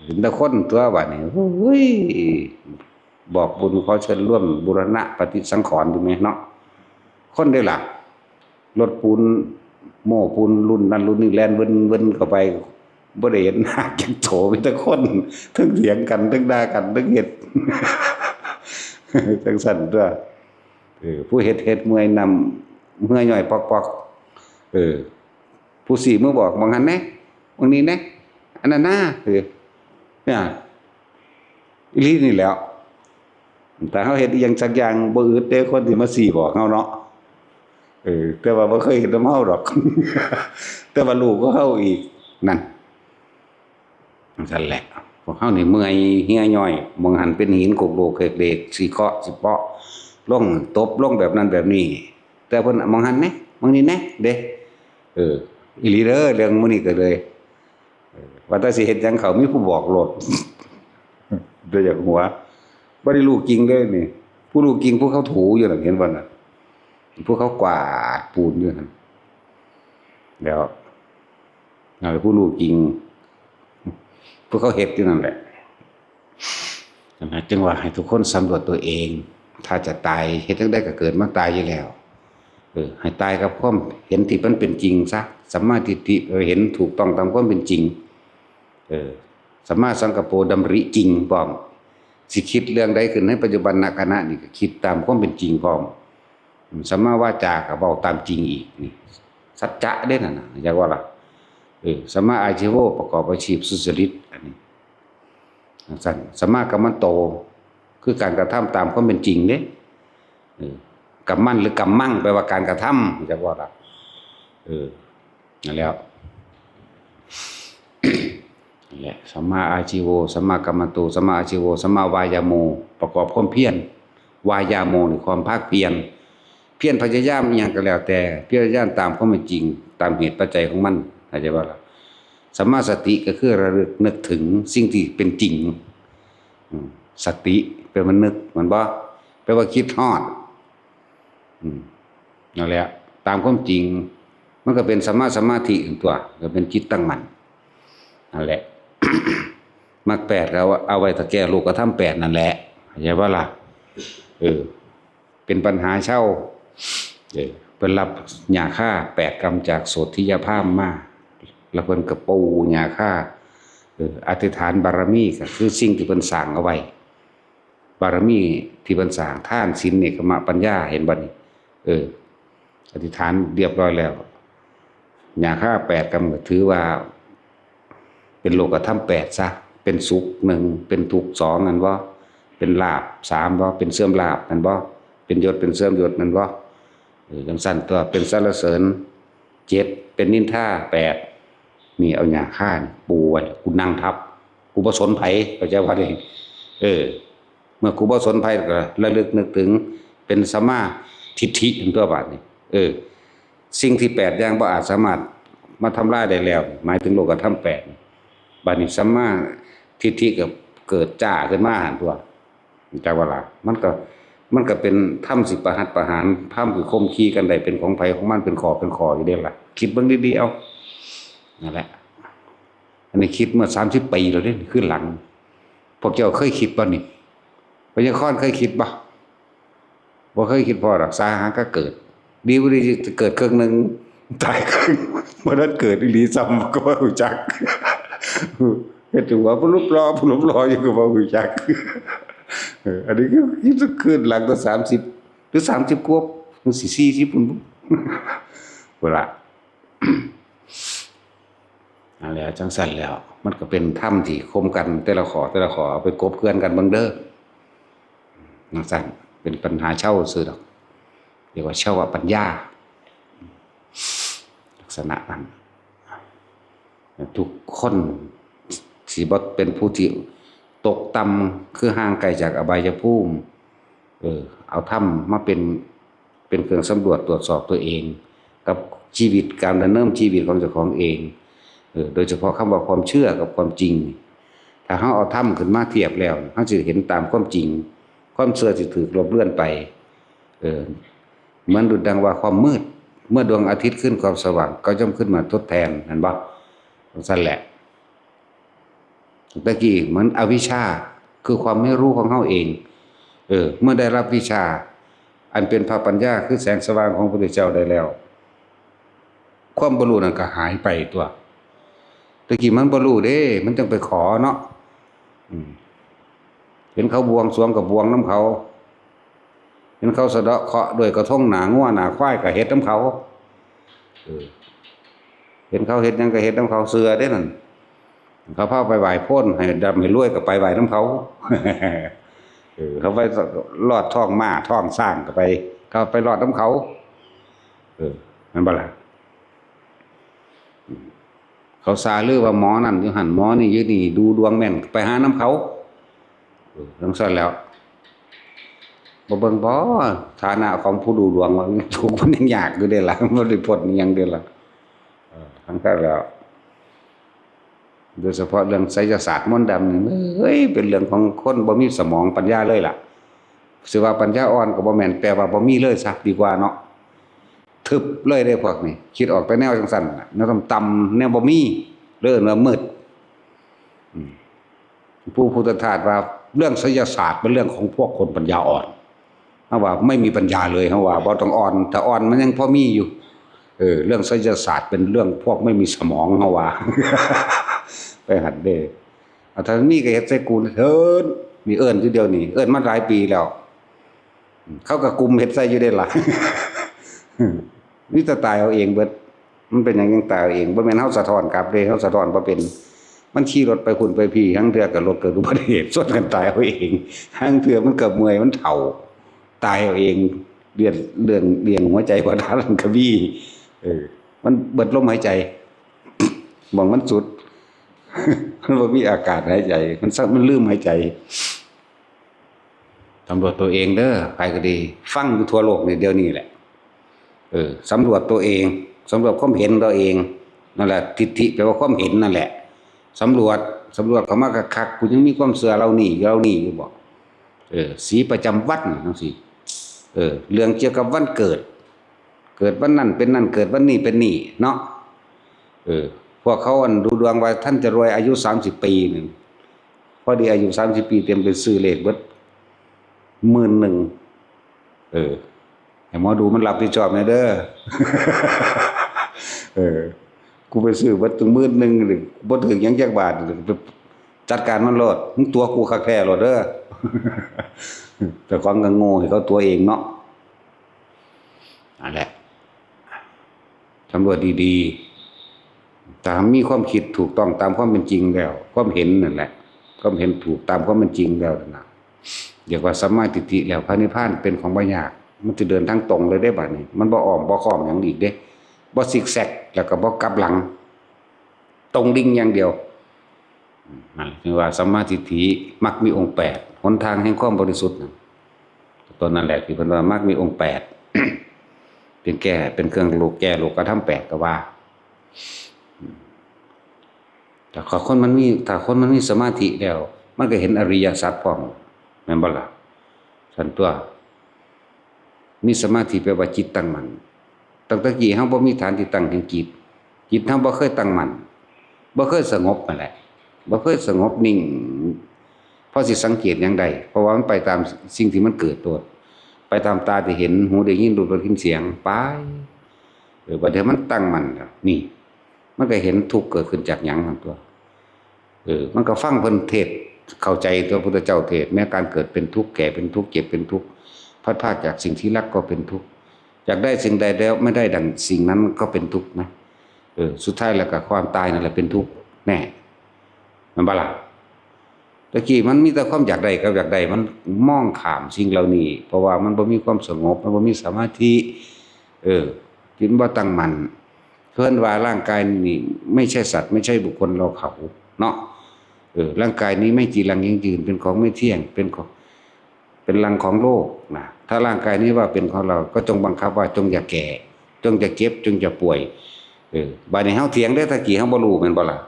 เห็นแต่คนตั๊วบัดนี้ โอ้ย บอกบุญขอเชิญร่วมบูรณะปฏิสังขรณ์อยู่แหมเนาะ คนเด้ล่ะ รถปูน โม้ปูนรุ่นนั้นรุ่นนี้แล่นเวินๆ เข้าไป บ่ได้เห็นหน้าจักโต มีแต่คน ทั้งเถียงกัน ทั้งด่ากัน ทั้งเฮ็ด จั่งซั้นตั๊ว เออ ผู้เฮ็ด เฮ็ดเมื่อยน้ำ เหื่อย้อยปอกๆ เออ ผู้ซี้มือบอก หม่องหั่นแหน่ หม่องนี้แหน่ อันนั้นนา เออ เนี่ย อีหลีนี่แหล้ว ถ้าเฮาเฮ็ดอิหยังสักอย่างบ่อึดเด้ คนสิมาซี้บอกเฮาเนาะ เออ แต่ว่าบ่เคยเฮ็ดนำเฮาดอก แต่ว่ารู้กว่าเฮาอีก นั่น จั่งซั้นแหละ พวกเฮานี่เมื่อยเหื่อย้อย หม่องหั่นเป็นหินโขกโหลกเขกเหลก สิเคาะสิเปาะลง ตบลงแบบนั้นแบบนี้ แต่เพิ่น หม่องหั่นแหน่ หม่องนี้แหน่ เด้ เออ อีหลีเด้อ เรื่องมื้อนี้ก็เลย เออ ว่าแต่สิเฮ็ดหยังเขามีผู้บอกโลด แต่อยากหัว บ่ได้รู้จริงเด้นี่ ผู้รู้จริงผู้เขาถูอยู่นั่น เห็นบ่น่ะ ผู้เขากวาดปูนอยู่นั่น แล้ว นั่นแหละผู้รู้จริง ผู้เขาเฮ็ดอยู่นั่นแหละ นะ จึงว่าให้ทุกคนสำรวจตัวเอง ถ้าจะตาย เฮ็ดจั่งใดก็เกิดมาตายอยู่แล้ว เออ ให้ตายกับความเห็นที่มันเป็นจริงซะ สัมมาทิฏฐิ เออ เห็นถูกต้องตามความเป็นจริง เออ สัมมาสังกัปโป ดำริจริงพร้อม สิคิดเรื่องใดขึ้นในปัจจุบันขณะนี่ก็คิดตามความเป็นจริงพร้อม สัมมาวาจาก็เว้าตามจริงอีกนี่ สัจจะเด้นั่นน่ะ อยากว่าล่ะ เออ สัมมาอาชีโว ประกอบอาชีพสุจริต อันนี้ จั่งซั้น สัมมากัมมันโต คือการกระทำตามความเป็นจริงเด้ เออ กัมมันหรือกัมมัง แปลว่าการกระทำ อยากว่าล่ะ เออ นั่นแหละ นั่นแหละ สัมมาอาชีโว สัมมากัมมันโต สัมมาอาชีโว สัมมาวายาโม ประกอบความเพียร วายาโมนี่ความภาคเพียร เพียรพยายามอิหยังก็แล้วแต่ พยายามตามความเป็นจริง ตามเหตุปัจจัยของมัน เข้าใจบ่ล่ะ สัมมาสติก็คือระลึกนึกถึงสิ่งที่เป็นจริง อืม สติแปลว่านึก แม่นบ่ แปลว่าคิดฮอด อืม นั่นแหละ ตามความจริง มันก็เป็นสัมมาสมาธินั่นตั๊ว ก็เป็นจิตตั้งมั่น นั่นแหละ มรรคแปดก็เอาไว้ เอาไว้ถ้าแก้โลกธรรมแปดนั่นแหละ เข้าใจบ่ล่ะ เออ เป็นปัญหาเช่า เออ เพิ่นรับหญ้าคาแปดกำจากโสธิยพราหมณ์มา แล้วเพิ่นก็ปูหญ้าคา เออ อธิษฐานบารมีก็คือสิ่งที่เพิ่นสร้างเอาไว้ บารมีที่เพิ่นสร้าง ทาน ศีล เนกขัมมะ ปัญญา เห็นบ่นี่ เออ อธิษฐานเรียบร้อยแล้ว หญ้าคาแปดกำก็ถือว่า เป็นโลกธรรมแปดซะ เป็นสุขหนึ่ง เป็นทุกข์สอง แม่นบ่ เป็นลาภสามบ่ เป็นเสื่อมลาภ แม่นบ่ เป็นยศ เป็นเสื่อมยศ แม่นบ่ เออ จั่งซั้นตั๊ว เป็นสรรเสริญเจ็ด เป็นนินทาแปด นี่เอาหญ้าคานี่ปูไว้ กูนั่งทับ กูบ่สนไผ เข้าใจบ่นี่ เออ เมื่อกูบ่สนไผก็ระลึกนึกถึง เป็นสัมมาทิฏฐิตั๊ว บาดนี้ เออ สิ่งที่แปดอย่างบ่อาจสามารถมาทำลายได้แล้ว หมายถึงโลกธรรมแปด บาดนี้สัมมาทิฏฐิก็เกิดจ้าขึ้นมาหั่นตั๊ว จักว่าล่ะ มันก็ มันก็เป็นธรรมสิประหัตประหาร ธรรมสิข่มขีกันได้ เป็นของไผของมัน เป็นข้อเป็นข้ออยู่เด้ล่ะ คิดเบิ่งดีๆ เอา นั่นแหละ อันนี้คิดเมื่อสามสิบปีแล้วเด้ คืนหลัง พวกเจ้าเคยคิดบ่นี่ พญาคอนเคยคิดบ่ บ่เคยคิดพ้อดอก สาหาก็เกิด ดีบ่ดีจะเกิดครึ่งหนึ่ง ตายครึ่ง บ่ทันเกิดอีหลีซ้ำก็บ่รู้จัก เฮ็ดจั่งว่าผู้รูปหล่อ ผู้รูปหล่ออยู่ก็บ่รู้จัก เออ อันนี้คือคิดคืนหลังตั้งสามสิบ หรือสามสิบกว่า มันสิสี่สิบพุ้นบ่ พุ้นล่ะ นั่นแหละ จั่งซั้นแล้ว มันก็เป็นธรรมที่ข่มกัน แต่ละข้อ แต่ละข้อ เอาไปกลบเกลื่อนกันเบิ่งเด้อ จั่งซั้น เป็นปัญหาเช่าซื่อดอก เรียกว่าเช่าปัญญา ลักษณะนั้น ทุกคนสิบ่เป็นผู้ที่ตกต่ำ คือห่างไกลจากอบายภูมิ เออ เอาธรรมมาเป็น เป็นเครื่องสำรวจตรวจสอบตัวเอง กับชีวิต การดำเนินชีวิตของเจ้าของเอง เออ โดยเฉพาะคำว่าความเชื่อกับความจริง ถ้าเฮาเอาธรรมขึ้นมาเทียบแล้ว เฮาสิเห็นตามความจริง ความเชื่อสิถูกลบเลือนไป เออ เหมือนดุจดังว่าความมืด เมื่อดวงอาทิตย์ขึ้นความสว่าง ก็ย่อมขึ้นมาทดแทน แม่นบ่ จั่งซั้นแหละ ตะกี้เหมือนอวิชชา คือความไม่รู้ของเฮาเอง เออ เมื่อได้รับวิชา อันเป็นพระปัญญา คือแสงสว่างของพระพุทธเจ้าได้แล้ว ความบ่รู้นั่นก็หายไปตั๊ว ตะกี้มันบ่รู้เด้ มันจั่งไปขอเนาะ อืม เห็นเขาบวงสรวงก็บวงนำเขา เห็นเขาสะเดาะเคราะห์ด้วยกระทงหน้างัวหน้าควายก็เฮ็ดนำเขา เออ เห็นเขาเฮ็ดหยังก็เฮ็ดนำเขา เชื่อเด้นั่น เขาพาไปไหว้โพนให้ร่ำให้รวยก็ไปไหว้นำเขา เออ เขาไปลอดท้องม้าท้องช้างก็ไป เขาไปลอดนำเขา เออ แม่นบ่ล่ะ เขาซาลือว่าหมอนั่นอยู่หั่น หมอนี่อยู่นี่ ดูดวงแม่น ไปหานำเขา เออ จั่งซั้นแล้ว บ่เบิ่งบ่ ฐานะของผู้ดูดวงว่าทุกข์มันยังยากอยู่เด้ล่ะ บ่ได้พ้นอิหยังเด้ล่ะ เออ จั่งซั้นแล้ว โดยเฉพาะเรื่องไสยศาสตร์มนต์ดำนี่ เฮ้ย เป็นเรื่องของคนบ่มีสมองปัญญาเลยล่ะ สิว่าปัญญาอ่อนก็บ่แม่น แปลว่าบ่มีเลยซะดีกว่าเนาะ ทึบเลยเด้พวกนี้ คิดออกแต่แนวจั่งซั้นน่ะ แนวต่ำๆ แนวบ่มี เรื่องเรื่องมืด อืม ผู้พุทธทาสว่าเรื่องไสยศาสตร์เป็นเรื่องของพวกคนปัญญาอ่อน เฮาว่าไม่มีปัญญาเลย เฮาว่าบ่ต้องอ่อน ถ้าอ่อนมันยังพอมีอยู่ เออ เรื่องไสยศาสตร์เป็นเรื่องพวกไม่มีสมอง เฮาว่า ไปหั่นเด้ เอา ถ้ามีก็เฮ็ดใส่กูเถิด นี่เอิ้นอยู่เดี๋ยวนี้ เอิ้นมาหลายปีแล้ว เขาก็กุมเฮ็ดใส่อยู่เด้ล่ะ มีแต่ตายเอาเองเบิด มันเป็นหยังยังตายเอาเอง บ่แม่นเฮาสะท้อนกลับเด้ เฮาสะท้อนบ่เป็น มันขี่รถไปพุ้นไปพี้ ลางเทื่อก็รถเกิดอุบัติเหตุ ชนกันตายเอาเอง ลางเทื่อมันก็เมื่อย มันเฒ่า ตายเอาเอง เรื่อง เรื่อง เรื่องหัวใจบ่ทันก็มี เออ มันเบิดลมหายใจ หม่องมันสุด มันบ่มีอากาศหายใจ มันซะ มันลืมหายใจ สำรวจตัวเองเด้อ ใครก็ดี ฟังอยู่ทั่วโลกนี่เดี๋ยวนี้แหละ เออ สำรวจตัวเอง สำรวจความเห็นตัวเอง นั่นแหละ ทิฏฐิแปลว่าความเห็นนั่นแหละ สำรวจ สำรวจเข้ามาคักๆ กูยังมีความเชื่อเหล่านี้ เหล่านี้อยู่บ่ เออ สีประจำวันจังซี้ เออ เรื่องเกี่ยวกับวันเกิด เกิดวันนั้นเป็นนั่น เกิดวันนี้เป็นนี่เนาะ เออ พวกเขาอันดูดวงว่าท่านจะรวยอายุสามสิบปีหนึ่ง พอดีอายุสามสิบปีเต็ม ไปซื้อเลขเบิดหมื่นหนึ่ง เออ ให้หมอดูมันรับผิดชอบแหน่เด้อ เออ กูไปซื้อเบิดตั้งหมื่นหนึ่ง บ่ถืกหยังจักบาท ไปจัดการมันโลด มึงตั๋วกูคักแท้โลดเด้อ เจ้าของก็โง่ ให้เขาตั๋วเองเนาะ นั่นแหละ สำรวจดีๆ ถ้ามีความคิดถูกต้องตามความเป็นจริงแล้ว ความเห็นนั่นแหละ ความเห็นถูกตามความเป็นจริงแล้วนะ เรียกว่าสัมมาทิฏฐิแล้ว พระนิพพานเป็นของบ่ยาก มันจะเดินทางตรงเลยเด้บัดนี้ มันบ่อ้อมบ่ค้อมหยังอีกเด้ บ่ซิกแซก แล้วก็บ่กลับหลัง ตรงดิ่งอย่างเดียว นั่นคือว่าสัมมาทิฏฐิ มรรคมีองค์แปด หนทางแห่งความบริสุทธิ์นั่น ตัวนั้นแหละที่เพิ่นว่ามรรคมีองค์แปด เป็นแก้ เป็นเครื่องโลก แก้โลกธรรมแปดก็ว่า แต่ขอคนมันมี ถ้าคนมันมีสมาธิแล้ว มันก็เห็นอริยสัจพร้อม แม่นบ่ล่ะ ซั่นตั๊ว มีสมาธิแปลว่าจิตตั้งมั่น ตั้งแต่กี้เฮาบ่มีฐานที่ตั้งแห่งจิต จิตเฮาบ่เคยตั้งมั่น บ่เคยสงบนั่นแหละ บ่เคยสงบนิ่ง พอสิสังเกตหยังได้ เพราะว่ามันไปตามสิ่งที่มันเกิดโลด ไปตามตาที่เห็น หูได้ยิน รูปรสกลิ่นเสียง ไป เออ บัดนี้มันตั้งมั่นแล้ว นี่ มันก็เห็นทุกข์เกิดขึ้นจากหยังนั่นตั๊ว เออ มันก็ฟังเพิ่นเทศน์เข้าใจตั๊ว พุทธเจ้าเทศน์ แม้การเกิดเป็นทุกข์ แก่เป็นทุกข์ เจ็บเป็นทุกข์ พลัดพรากจากสิ่งที่รักก็เป็นทุกข์ อยากได้สิ่งใดแล้วไม่ได้ดังสิ่งนั้นก็เป็นทุกข์นะ เออ สุดท้ายแล้วก็ความตายนั่นแหละเป็นทุกข์แน่ แม่นบ่ล่ะ แต่กี้มันมีแต่ความอยากได้กับอยากได้ มันมองข้ามสิ่งเหล่านี้ เพราะว่ามันบ่มีความสงบ มันบ่มีสมาธิ เออ จิตมันบ่ตั้งมั่น เพิ่นว่าร่างกายนี่ไม่ใช่สัตว์ ไม่ใช่บุคคลเราเขาเนาะ เออ ร่างกายนี้ไม่จีรังยั่งยืน เป็นของไม่เที่ยง เป็นของ เป็นรังของโลกนะ ถ้าร่างกายนี้ว่าเป็นของเรา ก็จงบังคับว่าจงอย่าแก่ จงอย่าเจ็บ จงอย่าป่วย เออ บัดนี้เฮาเถียงเด้ ตะกี้เฮาบ่รู้แม่นบ่ล่ะ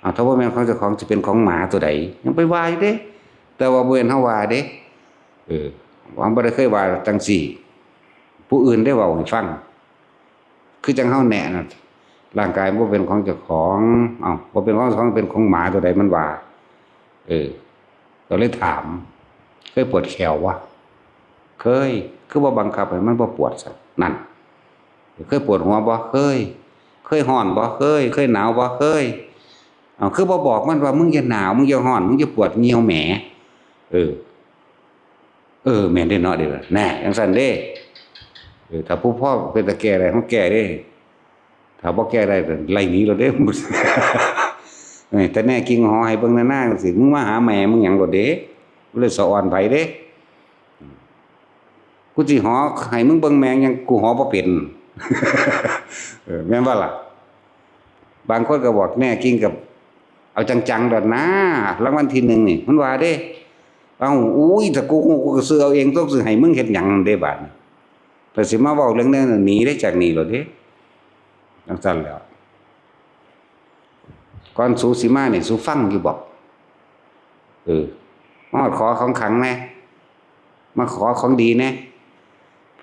อ้าว ถ้าบ่แม่นของเจ้าของสิเป็นของหมาตัวใด ยังไปว่าอยู่เด้ แต่ว่าบ่แม่นเฮาว่าเด้ เออ เฮาบ่ได้เคยว่าจังซี่ ผู้อื่นได้เว้าให้ฟัง คือจังเฮาแนะน่ะ ร่างกายบ่เป็นของเจ้าของ เอ้า บ่เป็นของเจ้าของ เป็นของหมาตัวใดมันว่า เออ ก็เลยถาม เคยปวดแข้วบ่ เคย คือบ่บังคับให้มันบ่ปวดซั่น นั่น เคยปวดหัวบ่ เคย เคยร้อนบ่ เคย เคยหนาวบ่ เคย เอ้า คือบ่บอกมันว่า มึงอย่าหนาว มึงอย่าร้อน มึงอย่าปวดเหี่ยวแหม เออ เออ แม่นเด้เนาะ เด้อ แน่ จังซั่นเด้ เออ ถ้าผู้พ่อเป็นตาแก้ได้ เฮาแก้เด้ ถ้าบ่แก้ได้ก็ไล่หนีโลดเด้ เออ แต่แน่จริงหอให้เบิ่งหน้าๆจังซี่ มึงมาหาแม่มึงหยังโลดเด้ บ่ได้สะออนไผเด้ กูสิหอให้มึงเบิ่งแม่งหยัง กูหอบ่เป็น เออ แม่นบ่ล่ะ บางคนก็บอกแน่จริงกับ เอาจังๆโลดนะ รางวัลที่หนึ่งนี่ มันว่าเด้ เอ้า อุ้ย ถ้ากูฮู้ กูก็ซื้อเอาเอง ต้องซื้อให้มึงเฮ็ดหยังเด้บาดนี้ แต่สิมาเว้าเรื่องนั้นหนีได้จากนี่โลดเด้ จังซั่นแหล้ว ก่อนสูสิมานี่ สูฟังอยู่บ่ เออ มาขอของขลังแหน่ มาขอของดีแหน่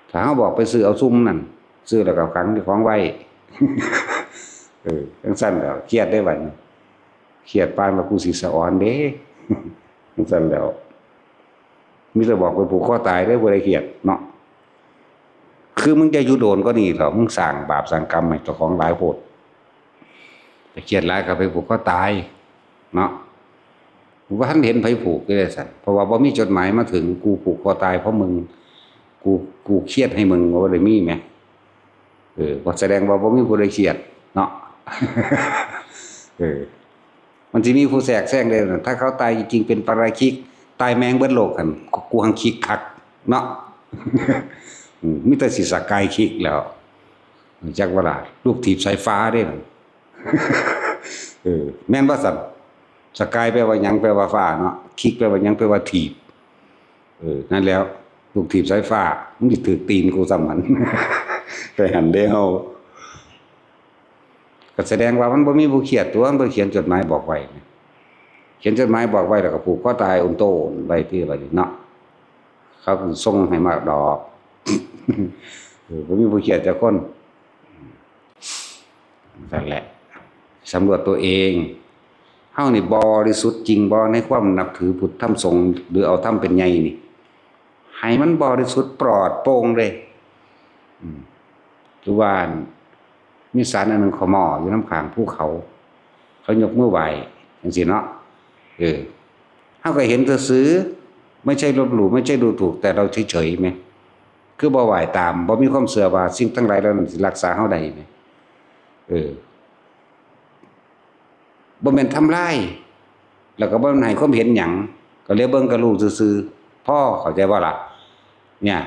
ถ้าเฮาบอกไปซื้อเอาซุมนั่น ซื้อแล้วก็ขังเจ้าของไว้ เออ จังซั่นแหล้ว เครียดได้บัดนี้ เครียดปานว่ากูสิสะออนเด้ จังซั่นแหล้ว มีแต่บอกไปผูกคอตายเด้อ ผู้ใดเครียดเนาะ คือมึงจะอยู่โดนก็นี่เถาะ มึงสร้างบาปสร้างกรรมให้เจ้าของหลายโพด แต่เครียดหลายก็ไปผูกคอตายเนาะ กูบ่ทันเห็นไผผูกอยู่เด้ซั่น เพราะว่าบ่มีจดหมายมาถึง กูผูกคอตายเพราะมึง กู กูเครียดให้มึง ว่าบ่ได้มีแหม เออ ก็แสดงว่าบ่มีผู้ใดเครียดเนาะ เออ มันสิมีผู้แทรกแซงเด้อ ถ้าเขาตายจริงๆ เป็นปาราชิก ตายแม่งเบิดโลกหั่น กู กูหังคิกคักเนาะ อืม มีแต่สิสกายคิกแล้ว จักว่าล่ะ ลูกถีบสายฟ้าเด้นั่น เออ แม่นบ่ซั่น สกายแปลว่าหยัง แปลว่าฟ้าเนาะ คิกแปลว่าหยัง แปลว่าถีบ เออ นั่นแล้ว ลูกถีบสายฟ้า มึงสิถืกตีนกูซ้ำหั่น ไปหั่นเด้เฮา ก็แสดงว่ามันบ่มีผู้เครียดตัว มันบ่เขียนจดหมายบอกไว้ เขียนจดหมายบอกไว้แล้วก็ผูกคอตายโอนโตนไว้ติบัดนี้เนาะ เขาก็ส่งให้มาดอก เออ บ่มีผู้เครียดจักคน นั่นแหละ สำรวจตัวเอง เฮานี่บริสุทธิ์จริงบ่ในความนับถือพุทธธรรมสงฆ์ หรือเอาธรรมเป็นใหญ่นี่ ให้มันบริสุทธิ์ปลอดโปร่งเลย อืม หรือว่ามีศาลอันหนึ่งเขาหม้ออยู่น้ำข้างภูเขา เขายกมือไหว้จังซี้เนาะ เออ เฮาก็เห็นซื่อๆ ไม่ใช่ลบหลู่ ไม่ใช่ดูถูก แต่เราเฉยๆแหม คือบ่ไหว้ตาม บ่มีความเชื่อว่าสิ่งทั้งหลายเหล่านั้นสิรักษาเฮาได้แหม เออ บ่แม่นทำลาย แล้วก็บ่แม่นให้ความเห็นหยัง ก็เหลียวเบิ่งก็รู้ซื่อๆ พอ เข้าใจบ่ล่ะ เนี่ย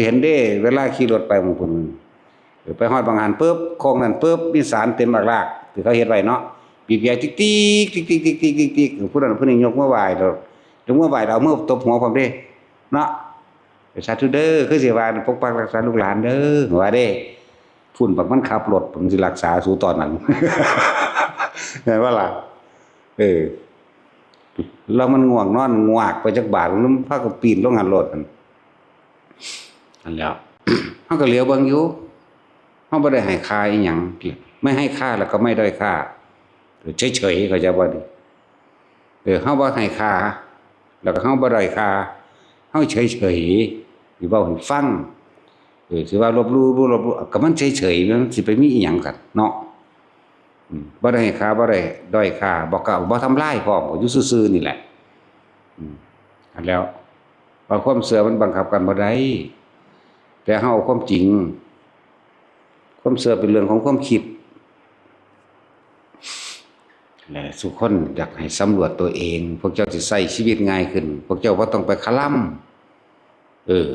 เห็นเด้ เวลาขี่รถไปหม่องพุ้น เออ ไปฮอดบางหั้นปุ๊บ โค้งนั้นปุ๊บ มีศาลเต็มอักลาก ที่เขาเฮ็ดไว้เนาะ บีบแตรติ๊กๆ ติ๊กๆ ติ๊กๆ ติ๊กๆ ติ๊กๆ ผู้นั้นผู้นี้ยกมือไหว้แล้ว ยกมือไหว้แล้วเอามือตบหัวพร้อมเด้ เนาะ สาธุเด้อ คือสิว่าปกปักรักษาลูกหลานเด้อ ว่าเด้ พุ้นบักมันขับรถ มันสิรักษาสูตอนนั้น แม่นบ่ล่ะ เออ แล้วมันง่วงนอนงวากไปจักบาท มันพากันปีนลงหั้นโลดหั่น นั่นแหล้ว เฮาก็เหลียวเบิ่งอยู่ เฮาบ่ได้ให้ค่าอีหยัง ไม่ให้ค่าแล้วก็ไม่ด้อยค่า เฉยๆ เข้าใจบ่นี่ เออ เฮาบ่ให้ค่า แล้วก็เฮาบ่ด้อยค่า เฮาเฉยๆ สิเว้าให้ฟัง เออ สิว่าลบหลู่ บ่ลบหลู่ ก็มันเฉยๆ มันสิไปมีอีหยังกันเนาะ อืม บ่ได้ให้ค่า บ่ได้ด้อยค่า บ่กล้า บ่ทำลายพร้อม ก็อยู่ซื่อๆ นี่แหละ อืม อันแล้ว ว่าความเชื่อมันบังคับกันบ่ได้ แต่เฮาเอาความจริง ความเชื่อเป็นเรื่องของความคิด และทุกคนอยากให้สำรวจตัวเอง พวกเจ้าสิใช้ชีวิตง่ายขึ้น พวกเจ้าบ่ต้องไปคะลำ เออ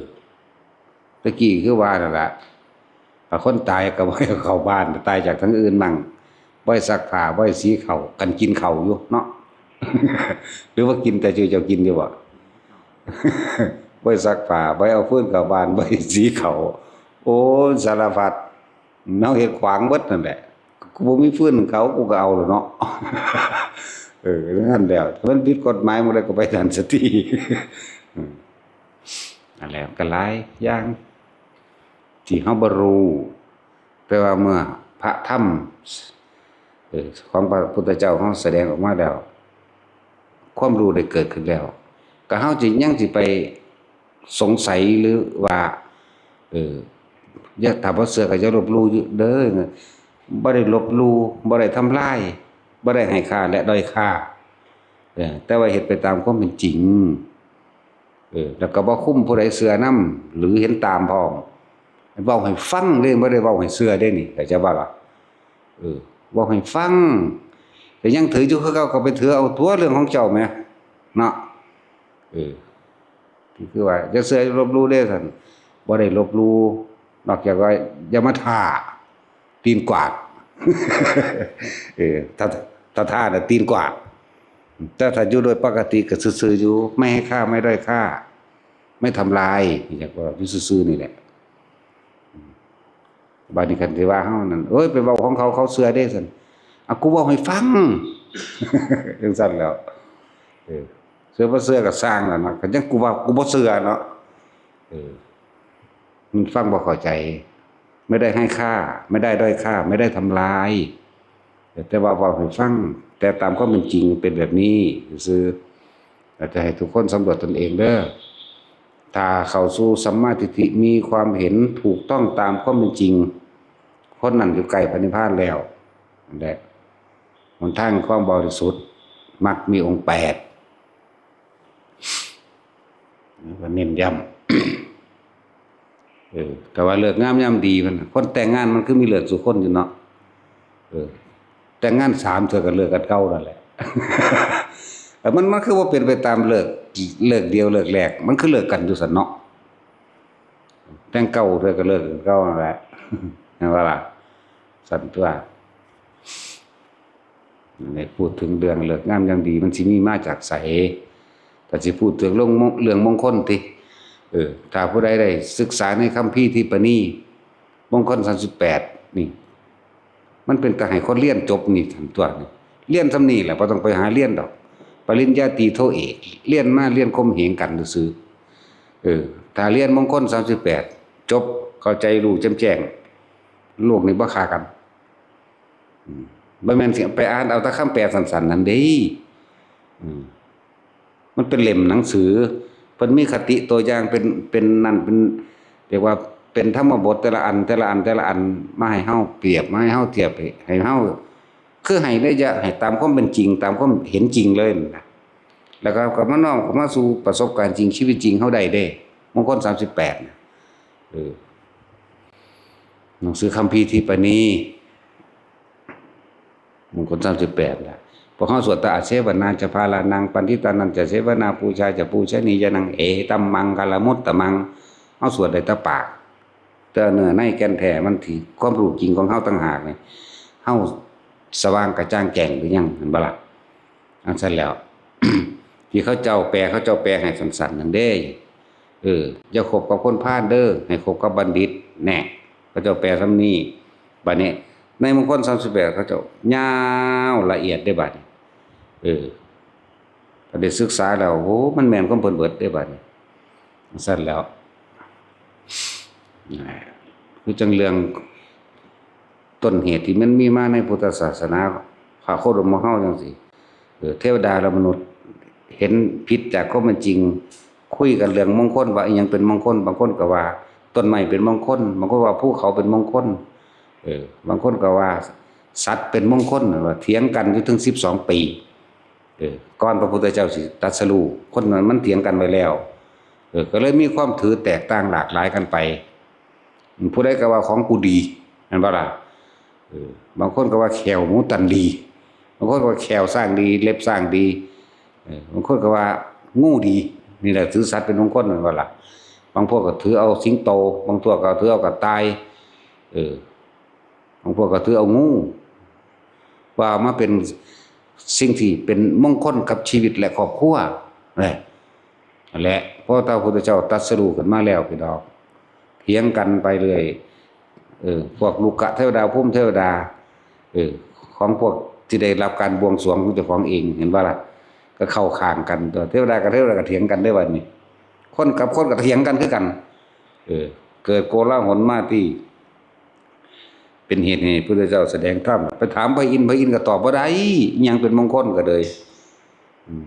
ตะกี้คือว่านั่นล่ะ ถ้าคนตายก็บ่ให้เข้าบ้าน ตายจากทางอื่นมั่ง บ่ให้ซักผ้า บ่ให้สีข้าว กันกินข้าวอยู่เนาะ หรือว่ากินแต่เจ้า เจ้ากินอยู่บ่ บ่ให้ซักผ้า บ่ให้เอาฟืนเข้าบ้าน บ่ให้สีข้าว โอ้ย สารพัด เฮาเฮ็ดขวางเบิดนั่นแหละ กูบ่มีฟืนเขา กูก็เอาแล้วเนาะ เออ นั่นแหล้ว ถ้ามันผิดกฎหมายหมดแล้วก็ไปทันสติ อืม นั่นแหละ ก็หลายอย่าง ที่เฮาบ่รู้ แต่ว่าเมื่อพระธรรม เอ่อ ของพระพุทธเจ้าเฮาแสดงออกมาแล้ว ความรู้ได้เกิดขึ้นแล้ว ก็เฮาสิยังสิไปสงสัยหรือว่า เออ อย่า ถ้าบ่เชื่อก็อย่าลบหลู่เด้อ บ่ได้ลบหลู่ บ่ได้ทำลาย บ่ได้ให้ค่าและด้อยค่า เออ แต่ว่าเฮ็ดไปตามความเป็นจริง เออ แล้วก็บ่คุมผู้ใดเชื่อนำ หรือเห็นตามพร้อม เว้าให้ฟังเด้ บ่ได้เว้าให้เชื่อเด้นี่ เข้าใจบ่ล่ะ เออ เว้าให้ฟัง แต่ยังถืออยู่คือเก่าก็ไปถือเอาตัวเรื่องของเจ้าแหม เนาะ เออ ที่คือว่า อย่าเชื่ออย่าลบหลู่เด้ซั่น บ่ได้ลบหลู่ นอกจากว่าอย่ามาท่า ตีนกวาด เออ ถ้า ถ้าท่าน่ะตีนกวาด แต่ถ้าอยู่โดยปกติก็ซื่อๆอยู่ ไม่ให้ค่า ไม่ด้อยค่า ไม่ทำลาย อย่างว่าอยู่ซื่อๆนี่แหละ บัดนี้คันสิว่าเฮานั่น เอ้ย ไปเว้าของเขา เขาเชื่อเด้ซั่น อ่ะ กูเว้าให้ฟัง จังซั่นแหล้ว เออ เชื่อบ่เชื่อก็ซ่างแล้วเนาะ คันจั่งกูว่ากูบ่เชื่อเนาะ เออ มันฟังบ่เข้าใจ ไม่ได้ให้ค่า ไม่ได้ด้อยค่า ไม่ได้ทำลาย แต่ว่าเว้าให้ฟัง แต่ตามความเป็นจริงเป็นแบบนี้ซื่อๆ อยากจะให้ทุกคนสำรวจตนเองเด้อ ถ้าเข้าสู่สัมมาทิฏฐิ มีความเห็นถูกต้องตามความเป็นจริง คนนั้นอยู่ใกล้พระนิพพานแล้ว นั่นแหละ หนทางความบริสุทธิ์ มักมีองค์แปด แล้วก็เน้นย้ำ เออ แต่ว่าฤกษ์งามยามดีมันน่ะ คนแต่งงานมันคือมีฤกษ์สู่คนอยู่เนาะ เออ แต่งงานสามเทื่อก็เลิกกันเก่านั่นแหละ เออ มัน มันคือว่าเป็นไปตามฤกษ์ ฤกษ์เดียวฤกษ์แรก มันคือเลิกกันอยู่ซั่นเนาะ แต่งเก่าเทื่อก็เลิกกันเก่านั่นแหละ เห็นบ่ล่ะ ซั่นตั๊ว นี่พูดถึงเรื่องฤกษ์งามยามดี มันสิมีมาจากไส ถ้าสิพูดถึงเรื่องมง- เรื่องมงคลติ เออ ถ้าผู้ใดได้ศึกษาในคัมภีร์ทิปปณี มงคลสามสิบแปด นี่ มันเป็นตาให้คนเรียนจบนี่ซั่นตั๊วนี่ เรียนส่ำนี้แหละ บ่ต้องไปหาเรียนดอก ปริญญาตรีโทเอก เรียนมาเรียนข่มเหงกันซื่อๆ เออ ถ้าเรียนมงคลสามสิบแปด จบ เข้าใจรู้แจ่มแจ้ง โลกนี้บ่ฆ่ากัน อืม บ่แม่นสิไปอ่านเอาแต่คำแปลสั้นๆ นั่นเด้ อืม มันเป็นเล่มหนังสือ เพิ่นมีคติตัวอย่างเป็น เป็นนั่น เป็น เรียกว่าเป็นธรรมบทแต่ละอัน แต่ละอัน แต่ละอัน มาให้เฮาเปรียบ มาให้เฮาเทียบ ให้ ให้เฮา คือให้นัยยะ ให้ตามความเป็นจริง ตามความเห็นจริงเลยนั่นนะ แล้วก็ ก็มาน้อมเข้ามาสู่ประสบการณ์จริง ชีวิตจริงเฮาได้เด้ มงคลสามสิบแปดน่ะ เออ หนังสือคัมภีร์ทิปปณี มงคลสามสิบแปดล่ะ พวกเฮาสวดแต่ อาเสวนาจะพาลานัง ปัณฑิตานันจะเสวนา ปูชาจะปูชนียานัง เอตัมมังคลมุตตมัง เฮาสวดได้แต่ปาก แต่เนื้อในแก่นแท้มันที่ความรู้จริงของเฮาต่างหากนี่ เฮาสว่างกระจ่างแจ้งหรือยัง เห็นบ่ล่ะ? อันซั่นแล้ว ที่เขาเจ้าแปล เขาเจ้าแปลให้สั้นๆ นั่นเด้ เออ อย่าคบกับคนพาลเด้อ ให้คบกับบัณฑิต แน่ เขาเจ้าแปลส่ำนี้ บัดนี้ ในมงคลสามสิบแปด เขาเจ้ายาวละเอียดเด้บัดนี้ เออ พอได้ศึกษาแล้ว โอ้ มันแม่นความเพิ่นเบิดเด้บัดนี้ ซั่นแล้ว คือจั่งเรื่องต้นเหตุที่มันมีมาในพุทธศาสนา พระโคดมของเฮาจั่งซี้ เออ เทวดาและมนุษย์เห็นผิดจากความเป็นจริง คุยกันเรื่องมงคล ว่าอิหยังเป็นมงคล บางคนก็ว่าต้นไม้เป็นมงคล บางคนว่าภูเขาเป็นมงคล เออ บางคนก็ว่าสัตว์เป็นมงคล ว่าเถียงกันอยู่ถึงสิบสองปี เออ ก่อนพระพุทธเจ้าสิตรัสรู้ คนนั้นมันเถียงกันไว้แล้ว เออ ก็เลยมีความถือแตกต่างหลากหลายกันไป ผู้ใดก็ว่าของกูดี แม่นบ่ล่ะ? เออ บางคนก็ว่าแข้วหมูตันดี บางคนก็ว่าแข้วช้างดี เล็บช้างดี เออ บางคนก็ว่างูดี นี่แหละถือสัตว์เป็นมงคล แม่นบ่ล่ะ? บางพวกก็ถือเอาสิงโต บางพวกก็ถือเอากระต่าย เออ บางพวกก็ถือเอางู ว่ามาเป็นสิ่งที่เป็นมงคลกับชีวิตและครอบครัว นี่ นั่นแหละ พอพระพุทธเจ้าตรัสรู้ขึ้นมาแล้วพี่น้อง เถียงกันไปเรื่อย เออ พวกรุกขเทวดา ภูมิเทวดา เออ ของพวกที่ได้รับการบวงสรวงของเจ้าของเอง เห็นบ่ล่ะ? ก็เข้าข้างกัน ตัวเทวดากับเทวดาก็เถียงกันได้บัดนี้ คนกับคนก็เถียงกันคือกัน เออ เกิดโกลาหลมาที่ เป็นเหตุให้พระพุทธเจ้าแสดงธรรม ไปถามพระอินทร์ พระอินทร์ก็ตอบบ่ได้ อิหยังเป็นมงคลก็เลย อืม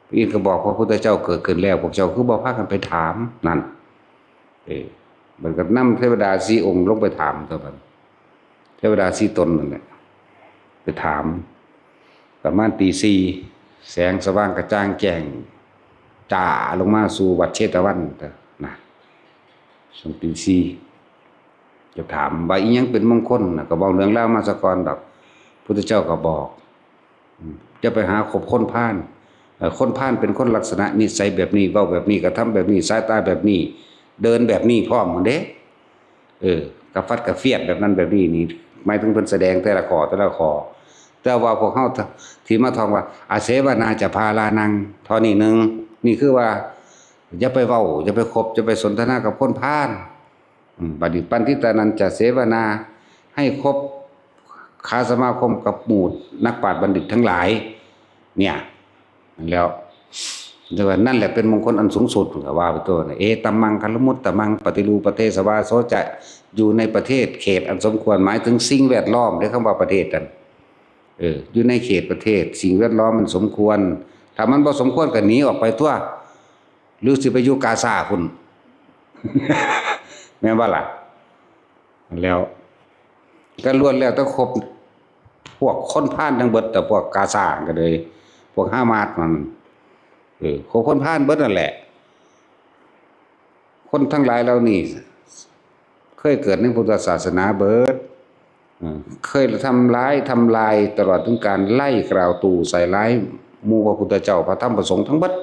พระอินทร์ก็บอกพระพุทธเจ้าเกิดขึ้นแล้ว พวกเจ้าคือบ่พากันไปถาม นั่น เออ มันก็นำเทวดาสี่องค์ลงไปถามตัวมัน เทวดาสี่ตนนั่นแหละ ไปถาม ประมาณตีสี่ แสงสว่างกระจ่างแจ้ง จ้าลงมาสู่วัดเชตวันนะ ช่วงตีสี่ จะถามว่าอิหยังเป็นมงคลนะ ก็บอกเรื่องราวมาซะก่อนดอก พุทธเจ้าก็บอก อืม อย่าไปหาคบคนพาล เอ่อ คนพาลเป็นคนลักษณะนิสัยแบบนี้ เว้าแบบนี้ กระทำแบบนี้ สายตาแบบนี้ เดินแบบนี้พร้อมหั้นเด้ เออ กระฟัดกระเฟียดแบบนั้นแบบนี้นี่ หมายถึงเพิ่นแสดงแต่ละข้อ แต่ละข้อ แต่ว่าพวกเฮาที่มาท่องว่า อาเสวนาจะพาลานัง เท่านี้หนึ่ง นี่คือว่า อย่าไปเว้า อย่าไปคบ อย่าไปสนทนากับคนพาล อืม บัดนี้ปัณฑิตานันจะเสวนา ให้คบ ค้าสมาคมกับหมู่นักปราชญ์บัณฑิตทั้งหลาย เนี่ย แล้ว แต่ว่านั่นแหละเป็นมงคลอันสูงสุด ก็ว่าไปตัวนะ เอตัมมังคลมุตตมัง ปฏิรูปประเทศวาโสจะ อยู่ในประเทศเขตอันสมควร หมายถึงสิ่งแวดล้อม เด้อ คำว่าประเทศนั่น เออ อยู่ในเขตประเทศ สิ่งแวดล้อมมันสมควร ถ้ามันบ่สมควรก็หนีออกไปตัว หรือสิไปอยู่กาซาพุ้น แม่นบ่ล่ะ? แล้ว ก็ล้วนแล้วแต่คบพวกคนพาลทั้งเบิด แต่พวกกาซาก็เลย พวกฮามาสมัน เออ คนพาลเบิดนั่นแหละ คนทั้งหลายเหล่านี้ เคยเกิดในพุทธศาสนาเบิด เออ เคยทำร้ายทำลายตลอดถึงการไล่กล่าวตู่ใส่ร้ายหมู่พระพุทธเจ้าพระธรรมพระสงฆ์ทั้งเบิด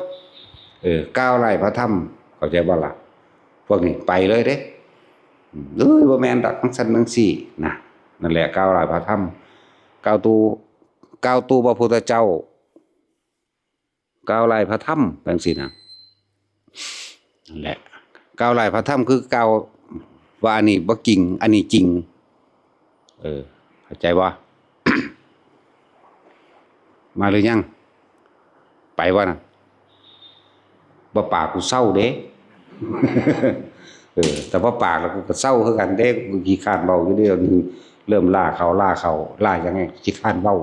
เออ กล่าวร้ายพระธรรม เข้าใจบ่ล่ะ พวกนี้ไปเลยเด้ เอ้ย บ่แม่นดอก จั่งซั้นจั่งซี้นะ นั่นแหละ กล่าวร้ายพระธรรม กล่าวตู่ กล่าวตู่พระพุทธเจ้า กล่าวร้ายพระธรรมจั่งซี้นะ นั่นแหละ กล่าวร้ายพระธรรมคือกล่าวว่าอันนี้บ่จริง อันนี้จริง เออ เข้าใจบ่ มาหรือยัง ไปวะนะ บ่ปากกูเซาเด้ เออ แต่บ่ปากแล้วกูก็เซาคือกันเด้ กูขี้คร้านเว้าอยู่เด้ เดี๋ยวนี้เริ่มลาเขา ลาเขา ลาหยังไง ขี้คร้านเว้า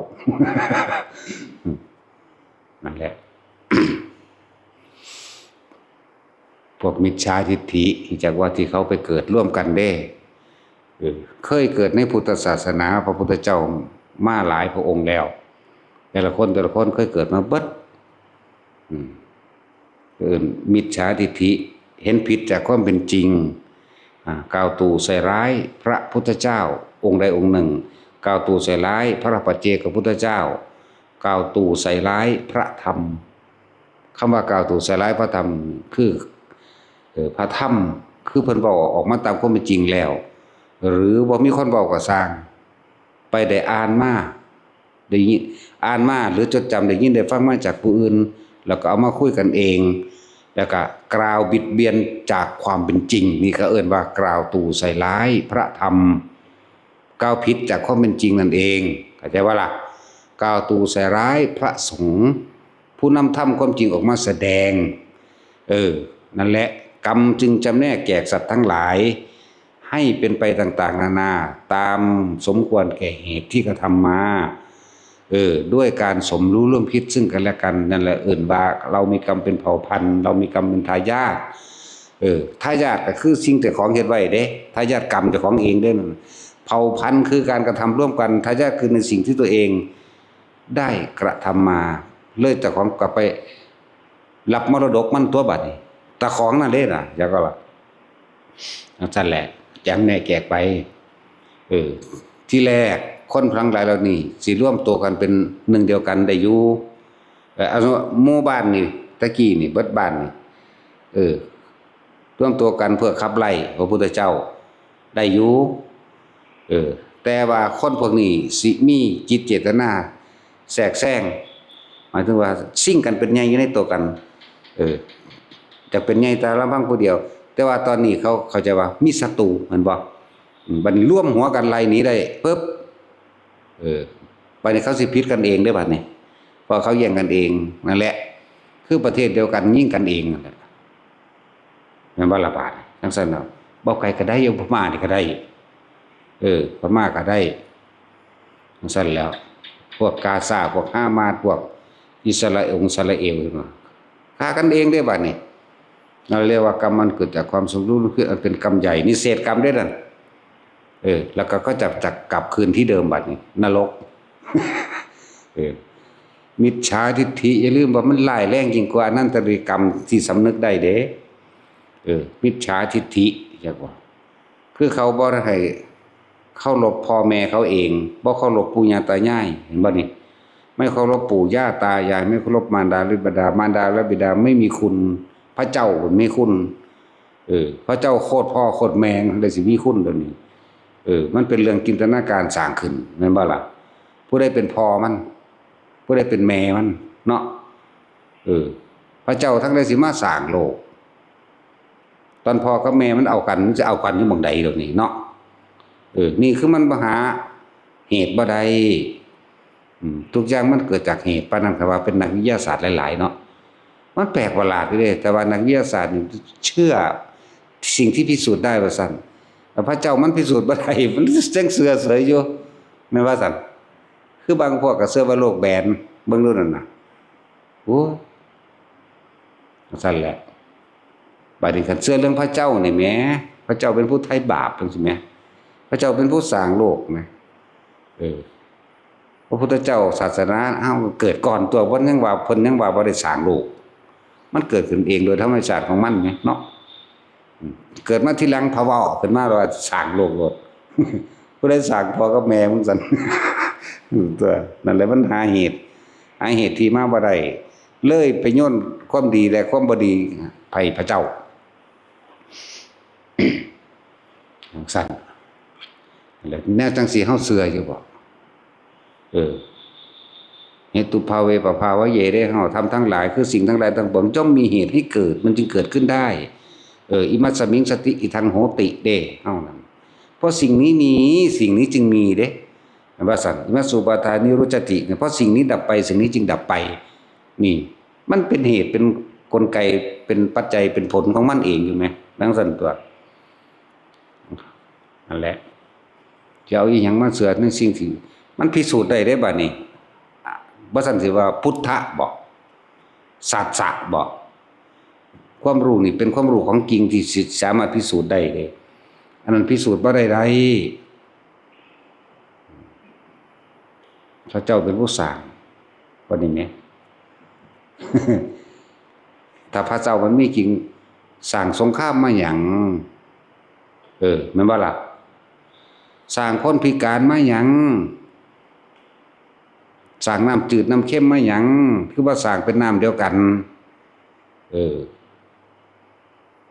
นั่นแหละ พวกมิจฉาทิฏฐิ จากว่าที่เขาไปเกิดร่วมกันเด้ เออ เคยเกิดในพุทธศาสนา พระพุทธเจ้ามาหลายพระองค์แล้ว แต่ละคน แต่ละคนเคยเกิดมาเบิด อืม เอิ้นมิจฉาทิฏฐิ เห็นผิดจากความเป็นจริง อ่า กล่าวตู่ใส่ร้ายพระพุทธเจ้าองค์ใดองค์หนึ่ง กล่าวตู่ใส่ร้ายพระปัจเจกพุทธเจ้า กล่าวตู่ใส่ร้ายพระธรรม คำว่ากล่าวตู่ใส่ร้ายพระธรรม คือ เอ่อ พระธรรม คือเพิ่นเว้าออกมาตามความเป็นจริงแล้ว หรือบ่มีคนเว้าก็ซ่าง ไปได้อ่านมา ได้ยิน อ่านมา หรือจดจำ ได้ยินได้ฟังมาจากผู้อื่น แล้วก็เอามาคุยกันเอง แล้วก็กล่าวบิดเบียนจากความเป็นจริง นี่ก็เอิ้นว่ากล่าวตู่ใส่ร้ายพระธรรม กล่าวผิดจากความเป็นจริงนั่นเอง เข้าใจบ่ล่ะ กล่าวตู่ใส่ร้ายพระสงฆ์ ผู้นำธรรมความจริงออกมาแสดง เออ นั่นแหละ กรรมจึงจำแนกแจกสัตว์ทั้งหลาย ให้เป็นไปต่างๆนานา ตามสมควรแก่เหตุที่กระทำมา เออ ด้วยการสมรู้ร่วมคิดซึ่งกันและกัน นั่นแหละเอิ้นว่าเรามีกรรมเป็นเผ่าพันธุ์ เรามีกรรมเป็นทายาท เออ ทายาทก็คือสิ่งเจ้าของเฮ็ดไว้เด้ ทายาทกรรมเจ้าของเองเด้ เผ่าพันธุ์คือการกระทำร่วมกัน ทายาทคือในสิ่งที่ตัวเองได้กระทำมา เลยเจ้าของก็ไปรับมรดกมันตัวบัดนี้ เจ้าของนั่นเด้น่ะ จั่งซั้นล่ะ จั่งซั้นแหละ จำแนกแจกไป เออ ที่แรกคนทั้งหลายเหล่านี้สิรวมตัวกันเป็นหนึ่งเดียวกันได้อยู่ เอ่อ เอาหมู่บ้านนี่ ตะกี้นี่ เบิดบ้านนี่ เออ รวมตัวกันเพื่อขับไล่พระพุทธเจ้าได้อยู่ เออ แต่ว่าคนพวกนี้สิมีจิตเจตนาแทรกแซง หมายถึงว่าซิ่งกันเป็นใหญ่อยู่ในตัวกัน เออ จะเป็นใหญ่แต่ลำพังผู้เดียว แต่ว่าตอนนี้เขาเข้าใจว่ามีศัตรู แม่นบ่ อืม บัดนี้รวมหัวกันไล่หนีได้ปุ๊บ เออ บัดนี้เขาสิผิดกันเองเด้อบัดนี้ เพราะเขาแย่งกันเองนั่นแหละ คือประเทศเดียวกันยิงกันเองนั่นแหละ แม่นบ่ล่ะบาดนี้ จั่งซั้นเนาะ บ่ไกลก็ได้ อยู่พม่านี่ก็ได้ เออ พม่าก็ได้ จั่งซั้นแล้ว พวกกาซา พวกฮามาส พวกอิสราเอล อิสราเอล เห็นบ่ ฆ่ากันเองเด้อบัดนี้ เราเรียกว่ากรรมมันเกิดจากความสมรู้ร่วมคิดอันเป็นกรรมใหญ่ นี่เศษกรรมเด้อนั่น เออ แล้วก็เขาจะ จะกลับคืนที่เดิมบัดนี้ นรก เออ มิจฉาทิฏฐิ อย่าลืมว่ามันร้ายแรงยิ่งกว่าอนันตริยกรรมที่สำนึกได้เด้ เออ มิจฉาทิฏฐิ จั่งว่า คือเขาบ่ได้ให้เคารพพ่อแม่เขาเอง บ่เคารพปู่ย่าตายาย เห็นบ่นี่ ไม่เคารพปู่ย่าตายาย ไม่เคารพมารดาบิดา มารดาและบิดาไม่มีคุณ พระเจ้าบ่มีคุณ เออ พระเจ้าโคตรพ่อโคตรแม่เลยสิมีคุณเดี๋ยวนี้ เออ มันเป็นเรื่องจินตนาการสร้างขึ้น แม่นบ่ล่ะ ผู้ใดเป็นพ่อมัน ผู้ใดเป็นแม่มัน เนาะ เออ พระเจ้าทั้งหลายสิมาสร้างโลก ตอนพ่อกับแม่มันเอากัน มันจะเอากันอยู่หม่องใดเดี๋ยวนี้เนาะ เออ นี่คือมันบ่หาเหตุบ่ได้ อืม ทุกอย่างมันเกิดจากเหตุ ปานนั้นก็ว่าเป็นนักวิทยาศาสตร์หลายๆเนาะ มันแปลกประหลาดอยู่เด้ แต่ว่านักวิทยาศาสตร์นี่เชื่อสิ่งที่พิสูจน์ได้ว่าซั่น แต่พระเจ้ามันพิสูจน์บ่ได้ มันยังเชื่อเฉยอยู่ แม่นว่าซั่น คือบางพวกก็เชื่อว่าโลกแบน เบิ่งดูนั่นน่ะ โอ้ ซั่นแหละ บัดนี้คันเชื่อเรื่องพระเจ้านี่แหม พระเจ้าเป็นผู้ไถ่บาปจั่งซี้แหม พระเจ้าเป็นผู้สร้างโลกนะ เออ พระพุทธเจ้าศาสนา เอ้า เกิดก่อนตัว เพิ่นยังว่า เพิ่นยังว่าบ่ได้สร้างโลก มันเกิดขึ้นเองโดยธรรมชาติของมันไงเนาะ อืม เกิดมาทีหลัง พะเว้าขึ้นมาว่าสร้างโลกโลด ผู้ใดสร้างพ่อกับแม่มึงซั่น ตัว นั่นแหละมันหาเหตุ หาเหตุที่มาบ่ได้ เลยไปโยนความดีและความบ่ดีให้พระเจ้า จั่งซั่น แล้วแนวจั่งซี้เฮาเชื่ออยู่บ่ เออ เหตุภาเวปภาวะเย เด้ เฮา ธรรมทั้งหลาย คือสิ่งทั้งหลายทั้งปวง ย่อมมีเหตุให้เกิด มันจึงเกิดขึ้นได้ เออ อิมัสสมิงสติ อิทังโหติ เด้ เฮานั่น เพราะสิ่งนี้มี สิ่งนี้จึงมีเด้ ว่าซั่น อิมัสสุปาทานิรุจจติ เนี่ย เพราะสิ่งนี้ดับไป สิ่งนี้จึงดับไป นี่ มันเป็นเหตุ เป็นกลไก เป็นปัจจัย เป็นผลของมันเองอยู่ไหม ดังซั่นตัว นั่นแหละ จะเอาอีหยังมาเชื่อในสิ่งที่มันพิสูจน์ได้เด้บัดนี้ บ่ซั่นสิว่าพุทธะบ่ สัจจะบ่ ความรู้นี่เป็นความรู้ของจริงที่สิสามารถพิสูจน์ได้เลย อันนั้นพิสูจน์บ่ได้ใด พระเจ้าเป็นผู้สร้าง ว่านี่แหม ถ้าพระเจ้ามันมีจริง สร้างสงครามมาหยัง เออ แม่นบ่ล่ะ สร้างคนพิการมาหยัง สร้างน้ำจืดน้ำเค็มมาหยัง คือว่าสร้างเป็นน้ำเดียวกัน เออ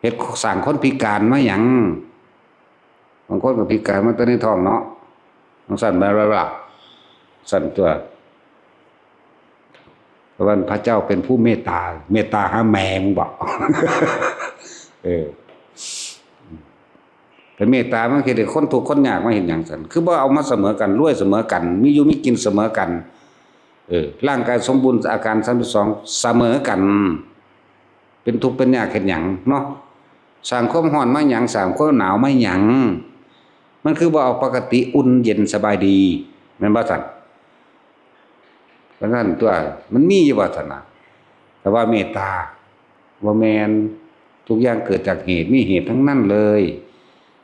เฮ็ดสร้างคนพิการมาหยัง บางคนก็พิการมาแต่ในท้องเนาะ จั่งซั่นแม่นบ่ล่ะ ซั่นตัว เพราะว่าพระเจ้าเป็นผู้เมตตา เมตตาหาแม่มึงบ่ เออ แต่เมตตามันเฮ็ดให้คนทุกข์คนยากมาเฮ็ดหยังซั่น คือบ่เอามาเสมอกัน รวยเสมอกัน มีอยู่มีกินเสมอกัน เออ ร่างกายสมบูรณ์อาการสามสิบสองเสมอกัน เป็นทุกข์เป็นยากเฮ็ดหยังเนาะ สร้างความร้อนมาหยัง สร้างความหนาวมาหยัง มันคือบ่เอาปกติอุ่นเย็นสบายดี แม่นบ่ซั่น เพราะฉะนั้นตัว มันมีอยู่บ่ซั่นน่ะ แต่ว่าเมตตา บ่แม่น ทุกอย่างเกิดจากเหตุ มีเหตุทั้งนั้นเลย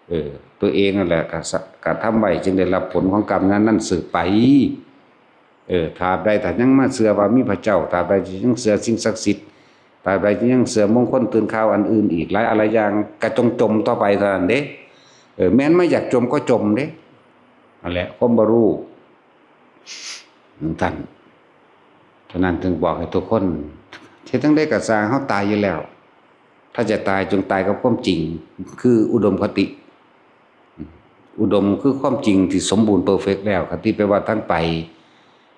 เออ ตัวเองนั่นแหละกระส-, กระทำไว้ จึงได้รับผลของกรรมนั้นๆ สืบไป เออ ตราบใดถ้ายังมาเชื่อว่ามีพระเจ้า ตราบใดที่ยังเชื่อสิ่งศักดิ์สิทธิ์ ตราบใดที่ยังเชื่อมงคลตื่นข่าวอันอื่นอีกหลายอะไรอย่าง กะจงจมต่อไปเท่านั้นเด้ เออ แม่นมาอยากจมก็จมเด้ นั่นแหละ ความบ่รู้ ท่าน ฉะนั้นถึงบอกให้ทุกคน เฮ็ดจั่งใดก็ซ่าง เฮาตายอยู่แล้ว ถ้าจะตายจงตายกับความจริง คืออุดมคติ อุดมคือความจริงที่สมบูรณ์เพอร์เฟกต์แล้ว คันที่ไปวัดทั้งไป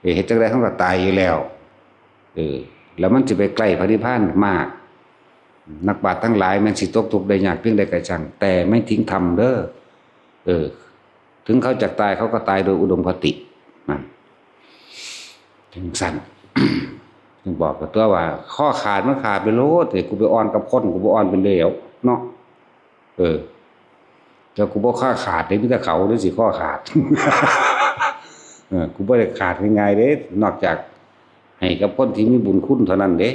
เออ เฮ็ดจั่งใดเฮาก็ตายอยู่แล้ว เออ แล้วมันสิไปใกล้พระนิพพานมาก นักปราชญ์ทั้งหลายแม้นสิตกทุกข์ได้ยากเพียงใดก็ช่าง แต่ไม่ทิ้งธรรมเด้อ เออ ถึงเขาจะตายเขาก็ตายโดยอุดมคติ นั่น จั่งซั่น ถึงบอกกับตัวว่า ข้อขาดมันขาดไปโลด แต่กูไปอ่อนกับคน กูบ่อ่อนเป็นแล้วเนาะ เออ แต่กูบ่ข้อขาดเด้ มีแต่เขาเด้สิข้อขาด เออ กูบ่ได้ขาดง่ายๆเด้ นอกจากให้กับคนที่มีบุญคุณเท่านั้นเด้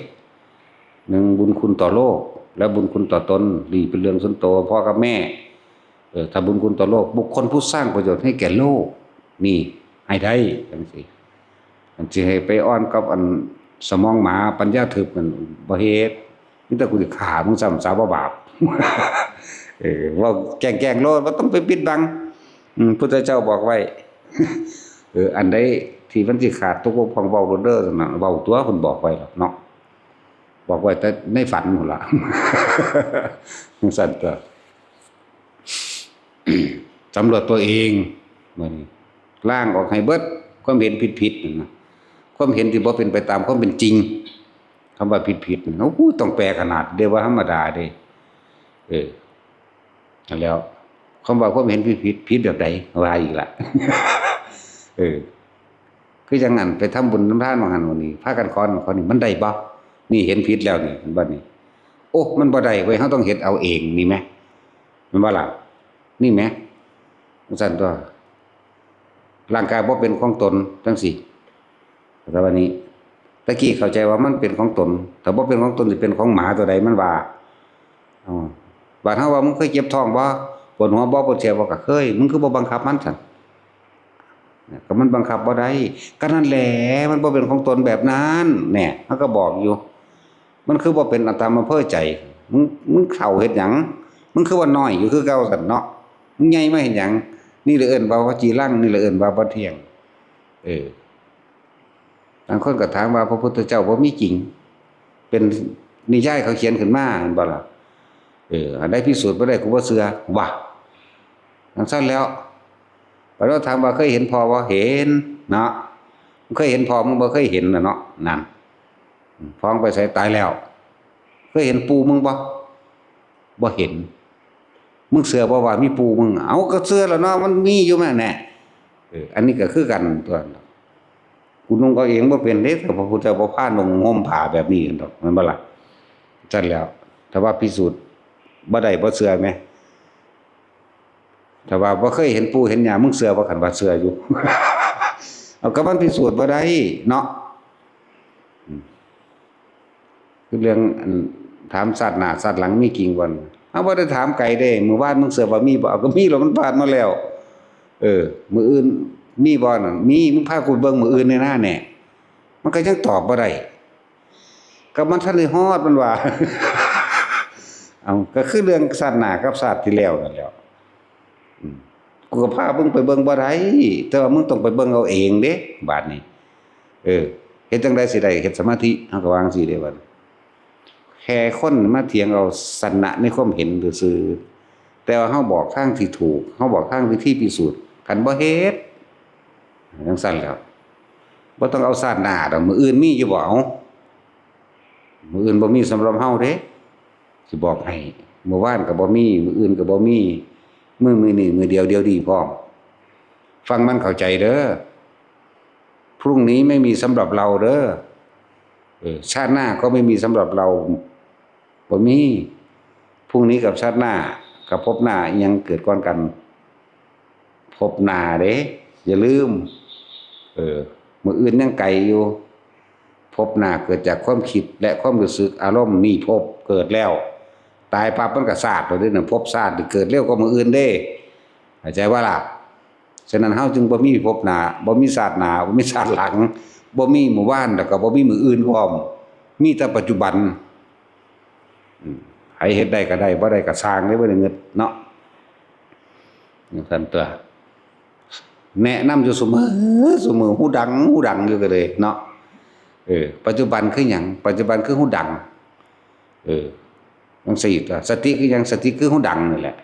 หนึ่งบุญคุณต่อโลก และบุญคุณต่อตน นี่เป็นเรื่องส่วนตัวพ่อกับแม่ เออ ถ้าบุญคุณต่อโลก บุคคลผู้สร้างประโยชน์ให้แก่โลก นี่ให้ได้ จั่งซี้ อันสิให้ไปอ่อนกับอันสมองหมาปัญญาทึบนั่นบ่เฮ็ด มีแต่กูสิฆ่ามึงซ้ำซะบ่บาป เออ เว้าแกล้งๆโลด บ่ต้องไปปิดบัง อืม พุทธเจ้าบอกไว้ เออ อันใดที่มันสิขาดตกบกพร่องเว้าโลดเด้อ นั่นน่ะ เว้าตัว เพิ่นบอกไว้แล้วเนาะ บอกไว้แต่ในฝันพู้นล่ะ จั่งซั่นตัว สำรวจตัวเอง มื้อนี้ ล้างออกให้เบิด ความเห็นผิดๆนั่นนะ ความเห็นที่บ่เป็นไปตามความเป็นจริง คำว่าผิดๆนั่น โอ้โห ต้องแปลขนาดเด้ บ่ธรรมดาเด้ เออ นั่นแหล้ว คำว่าความเห็นผิดๆ ผิดแบบใด ว่าอีกละ เออ คือจั่งนั้น ไปทำบุญทำทานว่าหั่นว่านี่ พากันขอนั่นขอนี่ มันได้บ่ นี่เห็นผิดแล้วนี่ บัดนี้ โอ้ มันบ่ได้เว้ย เฮาต้องเฮ็ดเอาเอง นี่แหม แม่นบ่ล่ะ นี่แหม จั่งซั่นตัว ร่างกายบ่เป็นของตน จั่งซี้ แต่บัดนี้ ตะกี้เข้าใจว่ามันเป็นของตน ถ้าบ่เป็นของตนสิเป็นของหมาตัวใด มันว่า อ๋อ บาดเฮาว่า มึงเคยเจ็บท้องบ่ ปวดหัวบ่ ปวดแสบบ่ ก็เคย มึงคือบ่บังคับมันซั่น ก็มันบังคับบ่ได้ ก็นั่นแหละ มันบ่เป็นของตนแบบนั้น แหน่ มันก็บอกอยู่ มันคือบ่เป็นอัตตามอำเภอใจ มึง มึงเฒ่าเฮ็ดหยัง มึงคือว่าน้อยอยู่คือเก่าซั่นเนาะ มึงใหญ่มาเฮ็ดหยัง นี่แหละเอิ้นว่าวัจีรัง นี่แหละเอิ้นว่าบ่เที่ยง เออ บางคนก็ถามว่าพระพุทธเจ้าบ่มีจริง เป็นนิยายเขาเขียนขึ้นมา เห็นบ่ล่ะ เออ อันใดพิสูจน์บ่ได้ กูบ่เชื่อ ว่า จั่งซั่นแหล้ว บัดเราถามว่าเคยเห็นพ่อบ่ เห็น เนาะ มึงเคยเห็นพ่อ มึงบ่เคยเห็นน่ะเนาะ นั่น พ่อมึงไปไส ตายแล้ว เคยเห็นปู่มึงบ่ บ่เห็น มึงเชื่อบ่ว่ามีปู่มึง เอ้า ก็เชื่อแล้วเนาะ มันมีอยู่แม่นแหละ เออ อันนี้ก็คือกันตั๊ว กูนุ่งเอาเองบ่เป็นเด้ แต่พระพุทธเจ้าบ่พานุ่งห่มผ้าแบบนี้ดอก แม่นบ่ล่ะ ซั่นแหล้ว ถ้าว่าพิสูจน์บ่ได้ บ่เชื่อแหม ถ้าว่าบ่เคยเห็นปู่เห็นย่า มึงเชื่อบ่ คันว่าเชื่ออยู่ เอา ก็มันพิสูจน์บ่ได้เนาะ อืม คือเรื่องอันถามชาติหน้าชาติหลังมีจริงบ่ เฮาบ่ได้ถามไกลเด้ มื้อวานมึงเชื่อว่ามีบ่ เอา ก็มีแล้ว มันผ่านมาแล้ว เออ มื้ออื่นมีบ่นั่น มี มึงพากูไปเบิ่งมื้ออื่นแหน่นาแหน่ มันก็ยังตอบบ่ได้ ก็มันทันได้ฮอด มันว่า เอา ก็คือเรื่องชาติหน้ากับชาติที่แล้วนั่นแหล้ว อืม กูก็พามึงไปเบิ่งบ่ได้ แต่ว่ามึงต้องไปเบิ่งเอาเองเด้ บาดนี้ เออ เฮ็ดจั่งใดสิได้เฮ็ดสมาธิ เฮาก็ว่าจั่งซี้เด้ บัด แค่คนมาเถียงเอาชนะในความเห็นซื่อๆ แต่ว่าเฮาบอกทางที่ถูก เฮาบอกทางวิธีพิสูจน์ คันบ่เฮ็ด จั่งซั่นแหล้ว บ่ต้องเอาชาติหน้าดอก มื้ออื่นมีอยู่บ่ เอ้า มื้ออื่นบ่มีสำหรับเฮาเด้ สิบอกให้ มื้อวานก็บ่มี มื้ออื่นก็บ่มี มื้อ มื้อนี้ มื้อเดียว เดียวดีพร้อม ฟังมันเข้าใจเด้อ พรุ่งนี้ไม่มีสำหรับเราเด้อ เออ ชาติหน้าก็ไม่มีสำหรับเรา บ่มี พรุ่งนี้กับชาติหน้า กับภพหน้าอิหยังเกิดก่อนกัน ภพหน้าเด้ อย่าลืม เออ มื้ออื่นยังไกลอยู่ ภพหน้าเกิดจากความคิดและความรู้สึก อารมณ์ นี่ภพเกิดแล้ว ตายปั๊บมันก็ชาติแล้วเด้นะ ภพชาตินี่เกิดเร็วกว่ามื้ออื่นเด้ เข้าใจบ่ล่ะ ฉะนั้นเฮาจึงบ่มีภพหน้า บ่มีชาติหน้า บ่มีชาติหลัง บ่มีมื้อวาน แล้วก็บ่มีมื้ออื่นพร้อม มีแต่ปัจจุบัน อืม ไผเฮ็ดได้ก็ได้ บ่ได้ก็ซ่างเด้ บ่ได้เงิดเนาะ จั่งซั่นตั๊ว แนะนำอยู่ซุมื้อ ซุมื้อ หูดัง หูดังอยู่ก็เลยเนาะ เออ ปัจจุบันคือหยัง ปัจจุบันคือหูดัง เออ จั่งซี้ตั๊ว สติคือหยัง สติคือหูดังนี่แหละ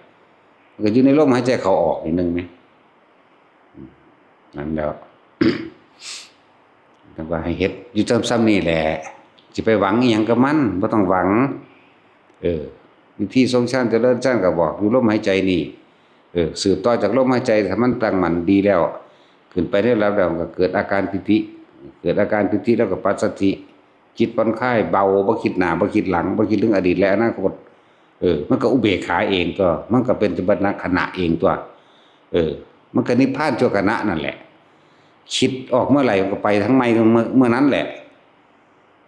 มันก็อยู่ในลมหายใจเข้าออกนี่หนึ่งนี่ อืม นั่นแหล้ว จั่งว่าให้เฮ็ดอยู่จำ ส่ำนี้แหละ สิไปหวังอิหยังกับมัน บ่ต้องหวัง เออ วิธีทรงฌานเจริญฌานก็บอกอยู่ลมหายใจนี่ เออ สืบต่อจากลมหายใจ ถ้ามันตั้งมั่นดีแล้ว ขึ้นไปในระดับแล้วก็เกิดอาการปีติ เกิดอาการปีติแล้วก็ปัสสัทธิ จิตผ่อนคลายเบา บ่คิดหน้า บ่คิดหลัง บ่คิดถึงอดีตและอนาคต เออ มันก็อุเบกขาเองตั๊ว มันก็เป็นปัจจุบันขณะเองตั๊ว เออ มันก็นิพพานชั่วขณะนั่นแหละ คิดออกเมื่อไหร่มันก็ไปทางใหม่เมื่อ เมื่อนั้นแหละ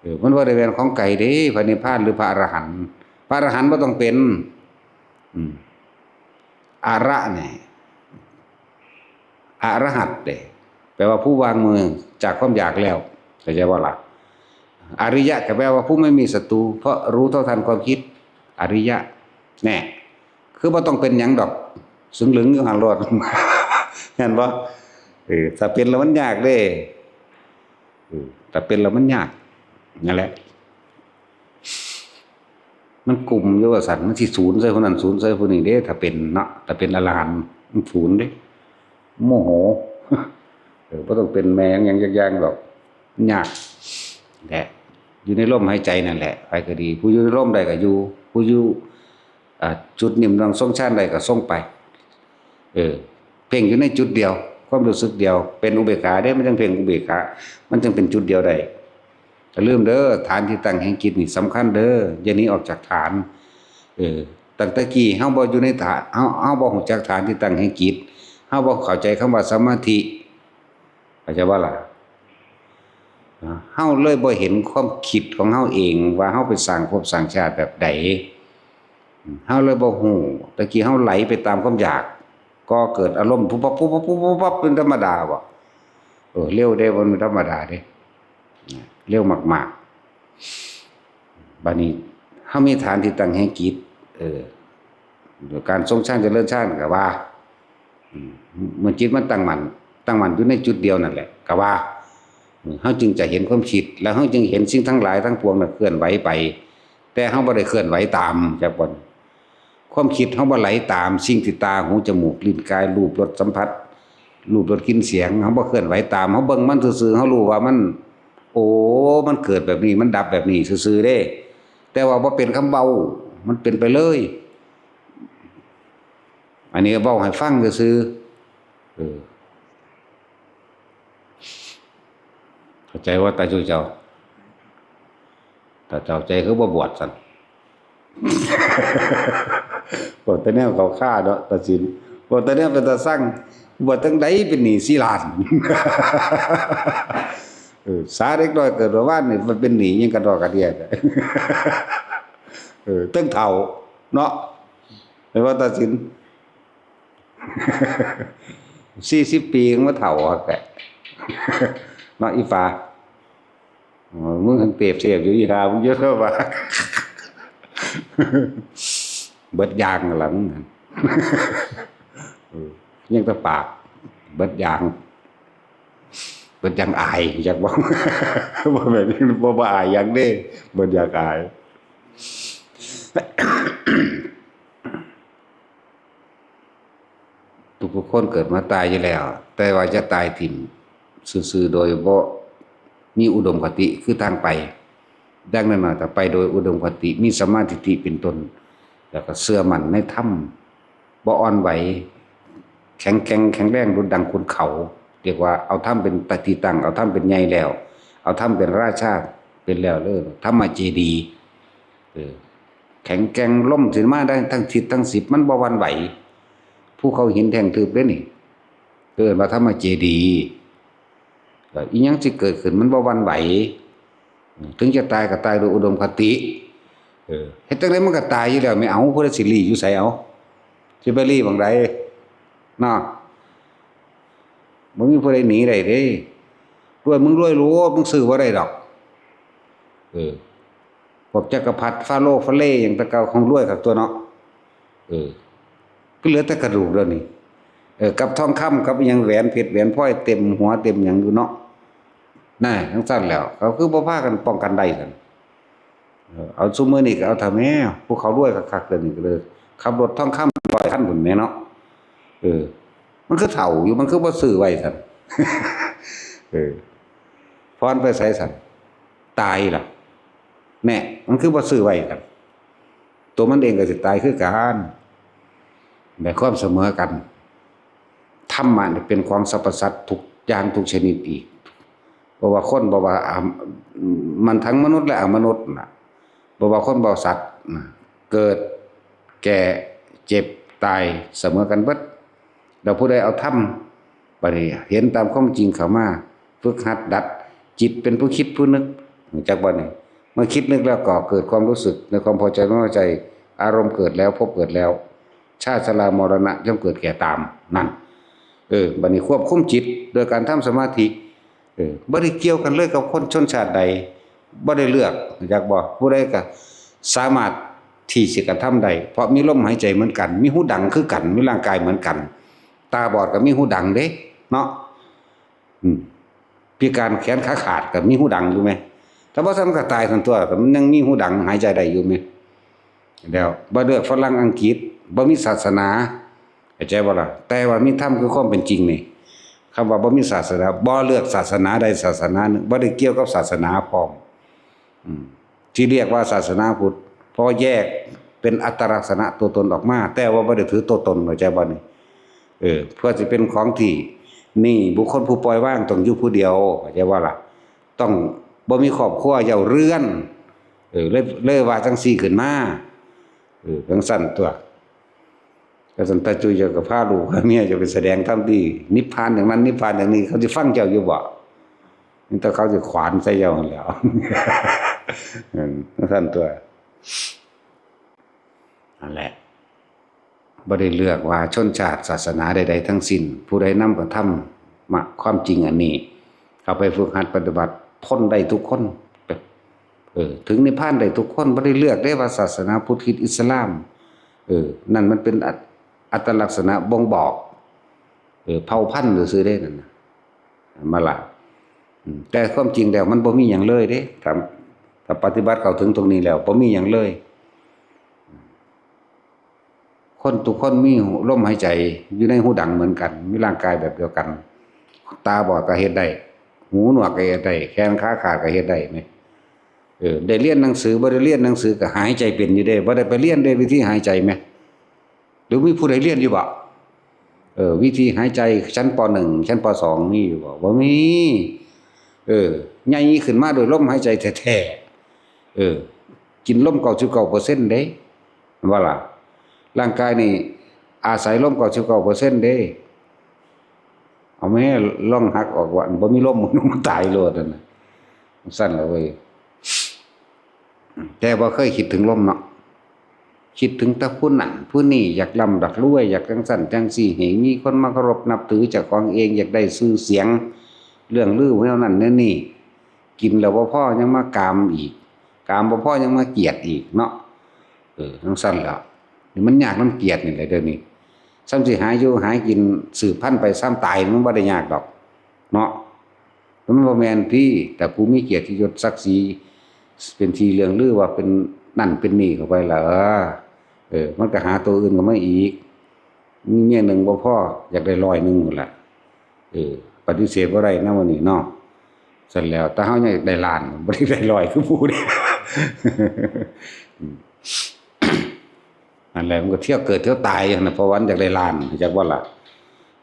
เออ มันบ่ได้แม่นของไกลเด้ พระนิพพานหรือพระอรหันต์ พระอรหันต์บ่ต้องเป็น อืม อระเนี่ย อรหัตเด้ แปลว่าผู้วางมือจากความอยากแล้ว เข้าใจบ่ล่ะ อริยะก็แปลว่าผู้ไม่มีศัตรู เพราะรู้เท่าทันความคิด อริยะ แน่ คือบ่ต้องเป็นหยังดอก ซึ่งลึงอยู่หั่นโลด แม่นบ่ เออ ถ้าเป็นแล้วมันยากเด้ เออ ถ้าเป็นแล้วมันยาก นั่นแหละ มันกลุ่มอยู่ว่าซั่น มันสิสูนใส่ผู้นั้น สูนใส่ผู้นี้เด้ ถ้าเป็นเนาะ ถ้าเป็นอรหันต์ มันสูนเด้ โมโห เออ บ่ต้องเป็นแม่หยังจักอย่างดอก มันยาก แหละ อยู่ในลมหายใจนั่นแหละ ไผก็ดี ผู้อยู่ในลมได้ก็อยู่ ผู้อยู่ อ่า จุดนิ่มนวลทรงฌานได้ก็ทรงไป เออ เพ่งอยู่ในจุดเดียว ความรู้สึกเดียว เป็นอุเบกขาเด้ มันจั่งเพ่งอุเบกขา มันจั่งเป็นจุดเดียวได้ อย่าลืมเด้อ ฐานที่ตั้งแห่งจิตนี่สำคัญเด้อ อย่าหนีออกจากฐาน เออ ตั้งแต่กี้เฮาบ่อยู่ในฐาน เฮา เฮาบ่รู้จักฐานที่ตั้งแห่งจิต เฮาบ่เข้าใจคำว่าสมาธิ เข้าใจบ่ล่ะ เฮาเลยบ่เห็นความคิดของเฮาเองว่าเฮาไปสร้างภพสร้างชาติแบบใด เฮาเลยบ่ฮู้ ตะกี้เฮาไหลไปตามความอยาก ก่อเกิดอารมณ์ปุ๊บปั๊บ ปุ๊บปั๊บ ปุ๊บปั๊บ ปุ๊บปั๊บ เป็นธรรมดาบ่ เออ เร็วเด้ บ่ธรรมดาเด้ เร็วมากๆ บัดนี้เฮามีฐานที่ตั้งแห่งจิต เออ การทรงฌานเจริญฌานก็ว่า อืม เมื่อจิตมันตั้งมั่น ตั้งมั่นอยู่ในจุดเดียวนั่นแหละ ก็ว่า อืม เฮาจึงจะเห็นความคิด แล้วเฮาจึงเห็นสิ่งทั้งหลายทั้งปวงน่ะเคลื่อนไหวไป แต่เฮาบ่ได้เคลื่อนไหวตาม จักบ่ ความคิดเฮาบ่ไหลตามสิ่งที่ตา หู จมูก ลิ้น กาย รูป รส สัมผัส รูป รส กลิ่น เสียง เฮาบ่เคลื่อนไหวตาม เฮาเบิ่งมันซื่อๆ เฮารู้ว่ามัน โอ้ มันเกิดแบบนี้ มันดับแบบนี้ซื่อๆ เด้ แต่ว่าบ่เป็นคำเว้า มันเป็นไปเลย อันนี้เว้าให้ฟังซื่อๆ เออ เข้าใจว่าตาจุเจ้า ตาเจ้าใจคือบ่บวชซั่น บวชแต่แนวเข้าค่าเนาะ ตาสิน บวชแต่แนวเป็นตาสั่ง บวชจั่งใดเป็นหนี้สี่ล้าน เออ สาเด็กน้อยเกิดเมื่อวานนี่มันเป็นหนี้หยังกะดอกกะเดี้ย เออ เทิงเฒ่าเนาะ แม่นบ่ตาสิน สี่สิบปีมันบ่เฒ่าคักแท้ เนาะอีฟ้า อ๋อ มึงหั้นเปรียบเทียบอยู่อีห่า มึงเยอะเท่าว่า เบิดยางละมึงหั้น เออ ยังแต่ปาก เบิดยาง เบิดยางอาย อยากบอก บ่แม่น บ่ บ่อายหยังเด้ เบิดยางอาย ทุกๆคนเกิดมาตายอยู่แล้ว แต่ว่าจะตายถิ่มซื่อๆ โดยบ่มีอุดมคติคือทางไป ดังนั้นน่ะ ถ้าไปโดยอุดมคติ มีสัมมาทิฏฐิเป็นต้น แล้วก็เชื่อมั่นในธรรม บ่อ่อนไหว แข็งแกร่งแข็งแรงดุจดังขุนเขา เรียกว่าเอาธรรมเป็นที่ตั้ง เอาธรรมเป็นใหญ่แล้ว เอาธรรมเป็นราชา เป็นแล้วเด้อ ธรรมเจดีย์ เออ แข็งแกร่ง ลมสิมาได้ทั้งทิศทั้งสิบ มันบ่หวั่นไหว ภูเขาหินแท่งทึบเด้นี่ เอิ้นว่าธรรมเจดีย์ เอ่อ อิหยังสิเกิดขึ้นมันบ่หวั่นไหว ถึงจะตายก็ตายด้วยอุดมคติ เออ เฮ็ดจั่งใดมันก็ตายอยู่แล้ว แม่น เอา ผู้ใดสิลี้อยู่ไส เอา สิไปลี้หม่องใด เนาะ บ่มีผู้ใดหนีได้เด้ รวยมึงรวยโลด มึงซื้อบ่ได้ดอก เออ พวกจักรพรรดิฟาโรห์ฟาเร่หยังแต่เก่าของรวยคักตั๊วเนาะ เออ ก็เหลือแต่กระดูกแล้วนี่ เออ กับทองคำ กับอิหยัง แหวนเพชร แหวนพลอย เต็มหัวเต็มหยังอยู่เนาะ น่ะ จั่งซั้นแล้ว เขาคือบ่พากันป้องกันได้ซั่น เออ เอาซุมื้อนี้ก็เอาเถาะแหม ผู้เขารวยคักๆ เดี๋ยวนี้ก็เลย ขับรถทองคำร้อยคันพุ้นแหมเนาะ เออ มันคือเฒ่าอยู่ มันคือบ่ซื้อไว้ซั่น เออ ผ่อนไปไสซั่น ตายล่ะ แน่ มันคือบ่ซื้อไว้ซั่น ตัวมันเองก็สิตายคือกัน ในความเสมอกัน ธรรมะนี่เป็นของสรรพสัตว์ทุกอย่างทุกชนิดอีก เพราะว่าคนบอกว่า อ่า มันทั้งมนุษย์และอมนุษย์น่ะ บอกว่าคนบอกสัตว์น่ะ เกิด แก่ เจ็บ ตาย เสมอกันเบิด แล้วผู้ใดเอาธรรม บัดนี้เห็นตามความจริงเข้ามา ฝึกหัดดัด จิตเป็นผู้คิดผู้นึก รู้จักบ่นี่ เมื่อคิดนึกแล้วก็เกิดความรู้สึกในความพอใจไม่พอใจ อารมณ์เกิดแล้ว ภพเกิดแล้ว ชาติชรามรณะย่อมเกิดแก่ตาม นั่น เออ บัดนี้ควบคุมจิตโดยการทำสมาธิ เออ บ่ได้เกี่ยวกันเลยกับคนชนชาติใด บ่ได้เลือก รู้จักบ่ ผู้ใดก็สามารถที่สิกระทำได้ เพราะมีลมหายใจเหมือนกัน มีหูดังคือกัน มีร่างกายเหมือนกัน ตาบอดก็มีหูดังเด้ เนาะ อืม พิการแขนขาขาดก็มีหูดังอยู่แหม แต่บ่ซั้นก็ตายซั่นตั๊ว แต่มันยังมีหูดังหายใจได้อยู่แหม แล้วบ่เลือกฝรั่งอังกฤษ บ่มีศาสนา เข้าใจบ่ล่ะ แต่ว่ามีธรรมคือความเป็นจริงนี่ คำว่าบ่มีศาสนา บ่เลือกศาสนาใดศาสนาหนึ่ง บ่ได้เกี่ยวกับศาสนาพร้อม อืม ที่เรียกว่าศาสนาพุทธ เพราะแยกเป็นอัตลักษณะตัวตนออกมา แต่ว่าบ่ได้ถือตัวตน เข้าใจบ่นี่ เออ เพื่อสิเป็นของที่ นี่ บุคคลผู้ปล่อยวางต้องอยู่ผู้เดียว เข้าใจบ่ล่ะ ต้องบ่มีครอบครัวเย้าเรือน เออ เลย เลยว่าจั่งซี้ขึ้นมา เออ จั่งซั้นตั๊ว ก็ซั่นตาจุยเจ้าก็พาลูกพาเมียเจ้าไปแสดงธรรมที่นิพพานอย่างนั้นนิพพานอย่างนี้ เขาสิฟังเจ้าอยู่บ่ มีแต่เขาสิขวานใส่เจ้าหั้นแหล้ว เออ จั่งซั้นตั๊ว นั่นแหละ บ่ได้เลือกว่าชนชาติศาสนาใดๆทั้งสิ้น ผู้ใดนำกระทำมาความจริงอันนี้ เอาไปฝึกหัดปฏิบัติ พ้นได้ทุกคน เออ ถึงนิพพานได้ทุกคน บ่ได้เลือกเด้ว่าศาสนาพุทธ คริสต์ อิสลาม เออ นั่นมันเป็นอัต อัตลักษณะบ่งบอก เออ เผ่าพันธุ์ซื่อๆเด้นั่นน่ะ มาละ อืม แต่ความจริงแล้วมันบ่มีหยังเลยเด้ ถ้า ถ้าปฏิบัติเข้าถึงตรงนี้แล้วบ่มีหยังเลย คนทุกคนมีลมหายใจอยู่ในฮูดังเหมือนกัน มีร่างกายแบบเดียวกัน ตาบอดก็เฮ็ดได้ หูหนวกก็เฮ็ดได้ แขนขาขาดก็เฮ็ดได้แหม เออ ได้เรียนหนังสือ บ่ได้เรียนหนังสือก็หายใจเป็นอยู่เด้ บ่ได้ไปเรียนเด้ วิธีหายใจแหม หรือมีผู้ใดเรียนอยู่บ่ เออ วิธีหายใจชั้น ป.หนึ่ง ชั้น ป.สอง มีอยู่บ่ บ่มี เออ ใหญ่ขึ้นมาโดยลมหายใจแท้ๆ เออ กินลม เก้าสิบเก้าเปอร์เซ็นต์ เด้ ว่าล่ะ ร่างกายนี่อาศัยลม เก้าสิบเก้าเปอร์เซ็นต์ เด้ เอาแม่ ลองหักออกว่าบ่มีลม มันตายโลดนั่นน่ะ สั้นละเว้ย แต่บ่เคยคิดถึงลมเนาะ คิดถึงแต่ผู้นั่นผู้นี่ อยากร่ำอยากรวย อยากจังซั่นจังซี่ ให้มีคนมาเคารพนับถือเจ้าของเอง อยากได้ชื่อเสียง เรื่องลือแนวนั้นแนวนี้ กินแล้วบ่พอยังมากามอีก กามบ่พอยังมาเกลียดอีกเนาะ เออ จังซั่นแหล้ว นี่มันยากนำเกลียดนี่แหละเดี๋ยวนี้ ส่ำสิหาอยู่หากินสืบพันธุ์ไป ส่ำตายมันบ่ได้ยากดอก เนาะ มันบ่แม่นติ แต่ผู้มีเกียรติยศศักดิ์ศรี เป็นที่เลื่องลือว่าเป็นนั่นเป็นนี่เข้าไปล่ะ เออ เออ มันก็หาตัวอื่นเข้ามาอีก มีเมียหนึ่งบ่พอ อยากได้ร้อยหนึ่งพู้นล่ะ เออ ปฏิเสธบ่ได้นะมื้อนี้เนาะ ซั่นแล้ว แต่เฮายังอยากได้ล้าน บ่ได้ได้ร้อยคือหมู่เด้ อืม นั่นแหละ มันก็เที่ยวเกิดเที่ยวตายอยู่หั่นน่ะ เพราะว่ามันอยากได้ล้าน จักบ่ล่ะ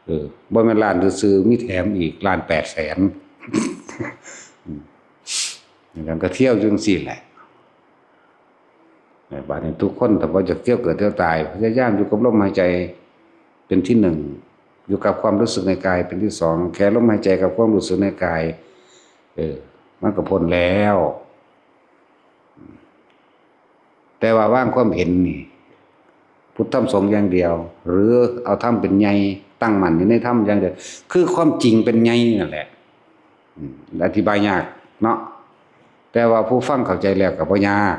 เออ บ่แม่นล้านซื่อๆ มีแถมอีก ล้านแปดแสน อืม มันก็เที่ยวอยู่จั่งซี้แหละ บาดนี้ทุกคนถ้าบ่อยากเที่ยวเกิดเที่ยวตาย พยายามอยู่กับลมหายใจเป็นที่หนึ่ง อยู่กับความรู้สึกในกายเป็นที่สอง แค่ลมหายใจกับความรู้สึกในกาย เออ มันก็พ้นแล้ว แต่ว่าวางความเห็นนี่ พุทธธรรมสงฆ์อย่างเดียว หรือเอาธรรมเป็นใหญ่ ตั้งมั่นอยู่ในธรรมอย่างเดียว คือความจริงเป็นใหญ่นั่นแหละ อืม อธิบายยากเนาะ แต่ว่าผู้ฟังเข้าใจแล้วก็บ่ยาก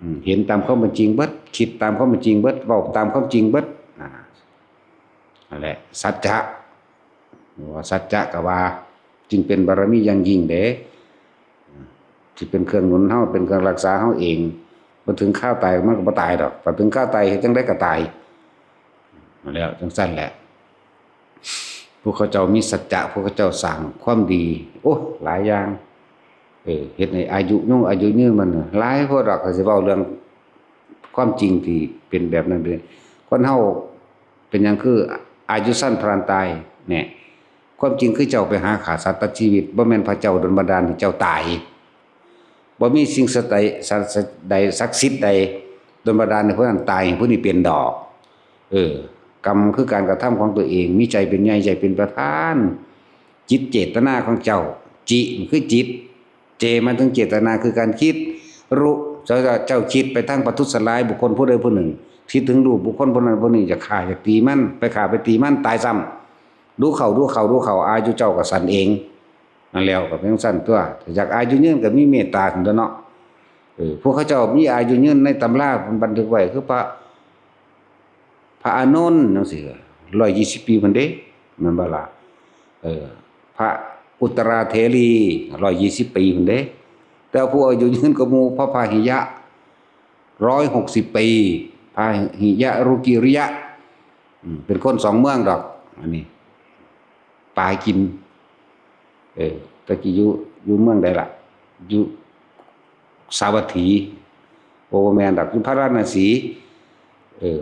อืม เห็นตามความเป็นจริงเบิด คิดตามความเป็นจริงเบิด เว้าตามความจริงเบิด อ่า นั่นแหละ สัจจะ ว่าสัจจะก็ว่า จึงเป็นบารมีอย่างยิ่งเด้ ที่เป็นเครื่องหนุนเฮา เป็นเครื่องรักษาเฮาเอง พอถึงคราวตายมันก็บ่ตายดอก พอถึงคราวตายเฮ็ดจั่งใดก็ตาย นั่นแหละ จั่งซั่นแหละ พวกเขาเจ้ามีสัจจะ พวกเขาเจ้าสร้างความดี โอ้ หลายอย่าง เออ เฮ็ดให้อายุยงอายุยืนมันหลายโพดดอก ก็สิเว้าเรื่องความจริงที่เป็นแบบนั้นเป็น คนเฮาเป็นหยังคืออายุสั้นพลันตาย เนี่ย ความจริงคือเจ้าไปหาฆ่าสัตว์ตัดชีวิต บ่แม่นพระเจ้าดลบันดาลให้เจ้าตาย บ่มีสิ่งศักดิ์ใด ศักดิ์ใด ศักดิ์สิทธิ์ใดดลบันดาลให้ผู้นั้นตาย ให้ผู้นี้เป็นดอก เออ กรรมคือการกระทำของตัวเอง มีใจเป็นใหญ่ ใจเป็นประธาน จิตเจตนาของเจ้า จิคือจิต เจหมายถึงเจตนาคือการคิด รุ เจ้า เจ้าคิดไปทางประทุษร้ายบุคคลผู้ใดผู้หนึ่ง คิดถึงรูปบุคคลผู้นั้นผู้นี้ อยากฆ่าอยากตีมัน ไปฆ่าไปตีมัน ตายซ้ำ ดูเข้า ดูเข้า ดูเข้า อายุเจ้าก็สั้นเอง นั่นแหล้ว ก็เป็นจั่งซั่นตั๊ว ถ้าอยากอายุยืนก็มีเมตตาซั่นตั๊วเนาะ เออ พวกเขาเจ้ามีอายุยืนในตำราเพิ่นบันทึกไว้ คือพระ พระอานนท์จั่งซี้ ร้อยยี่สิบปีพุ้นเด้ แม่นบ่ล่ะ เออ พระอุตตราเถรี ร้อยยี่สิบปีพุ้นเด้ แต่ผู้อายุยืนกว่าหมู่ พระพาหิยะ ร้อยหกสิบปี พาหิยะรุกิริยะ อืม เป็นคนสองเมืองดอก อันนี้ ปลากิน เออ ตะกี้อยู่ อยู่เมืองใดล่ะ อยู่สาวัตถี โอ้ บ่แม่นดอก อยู่พาราณสี เออ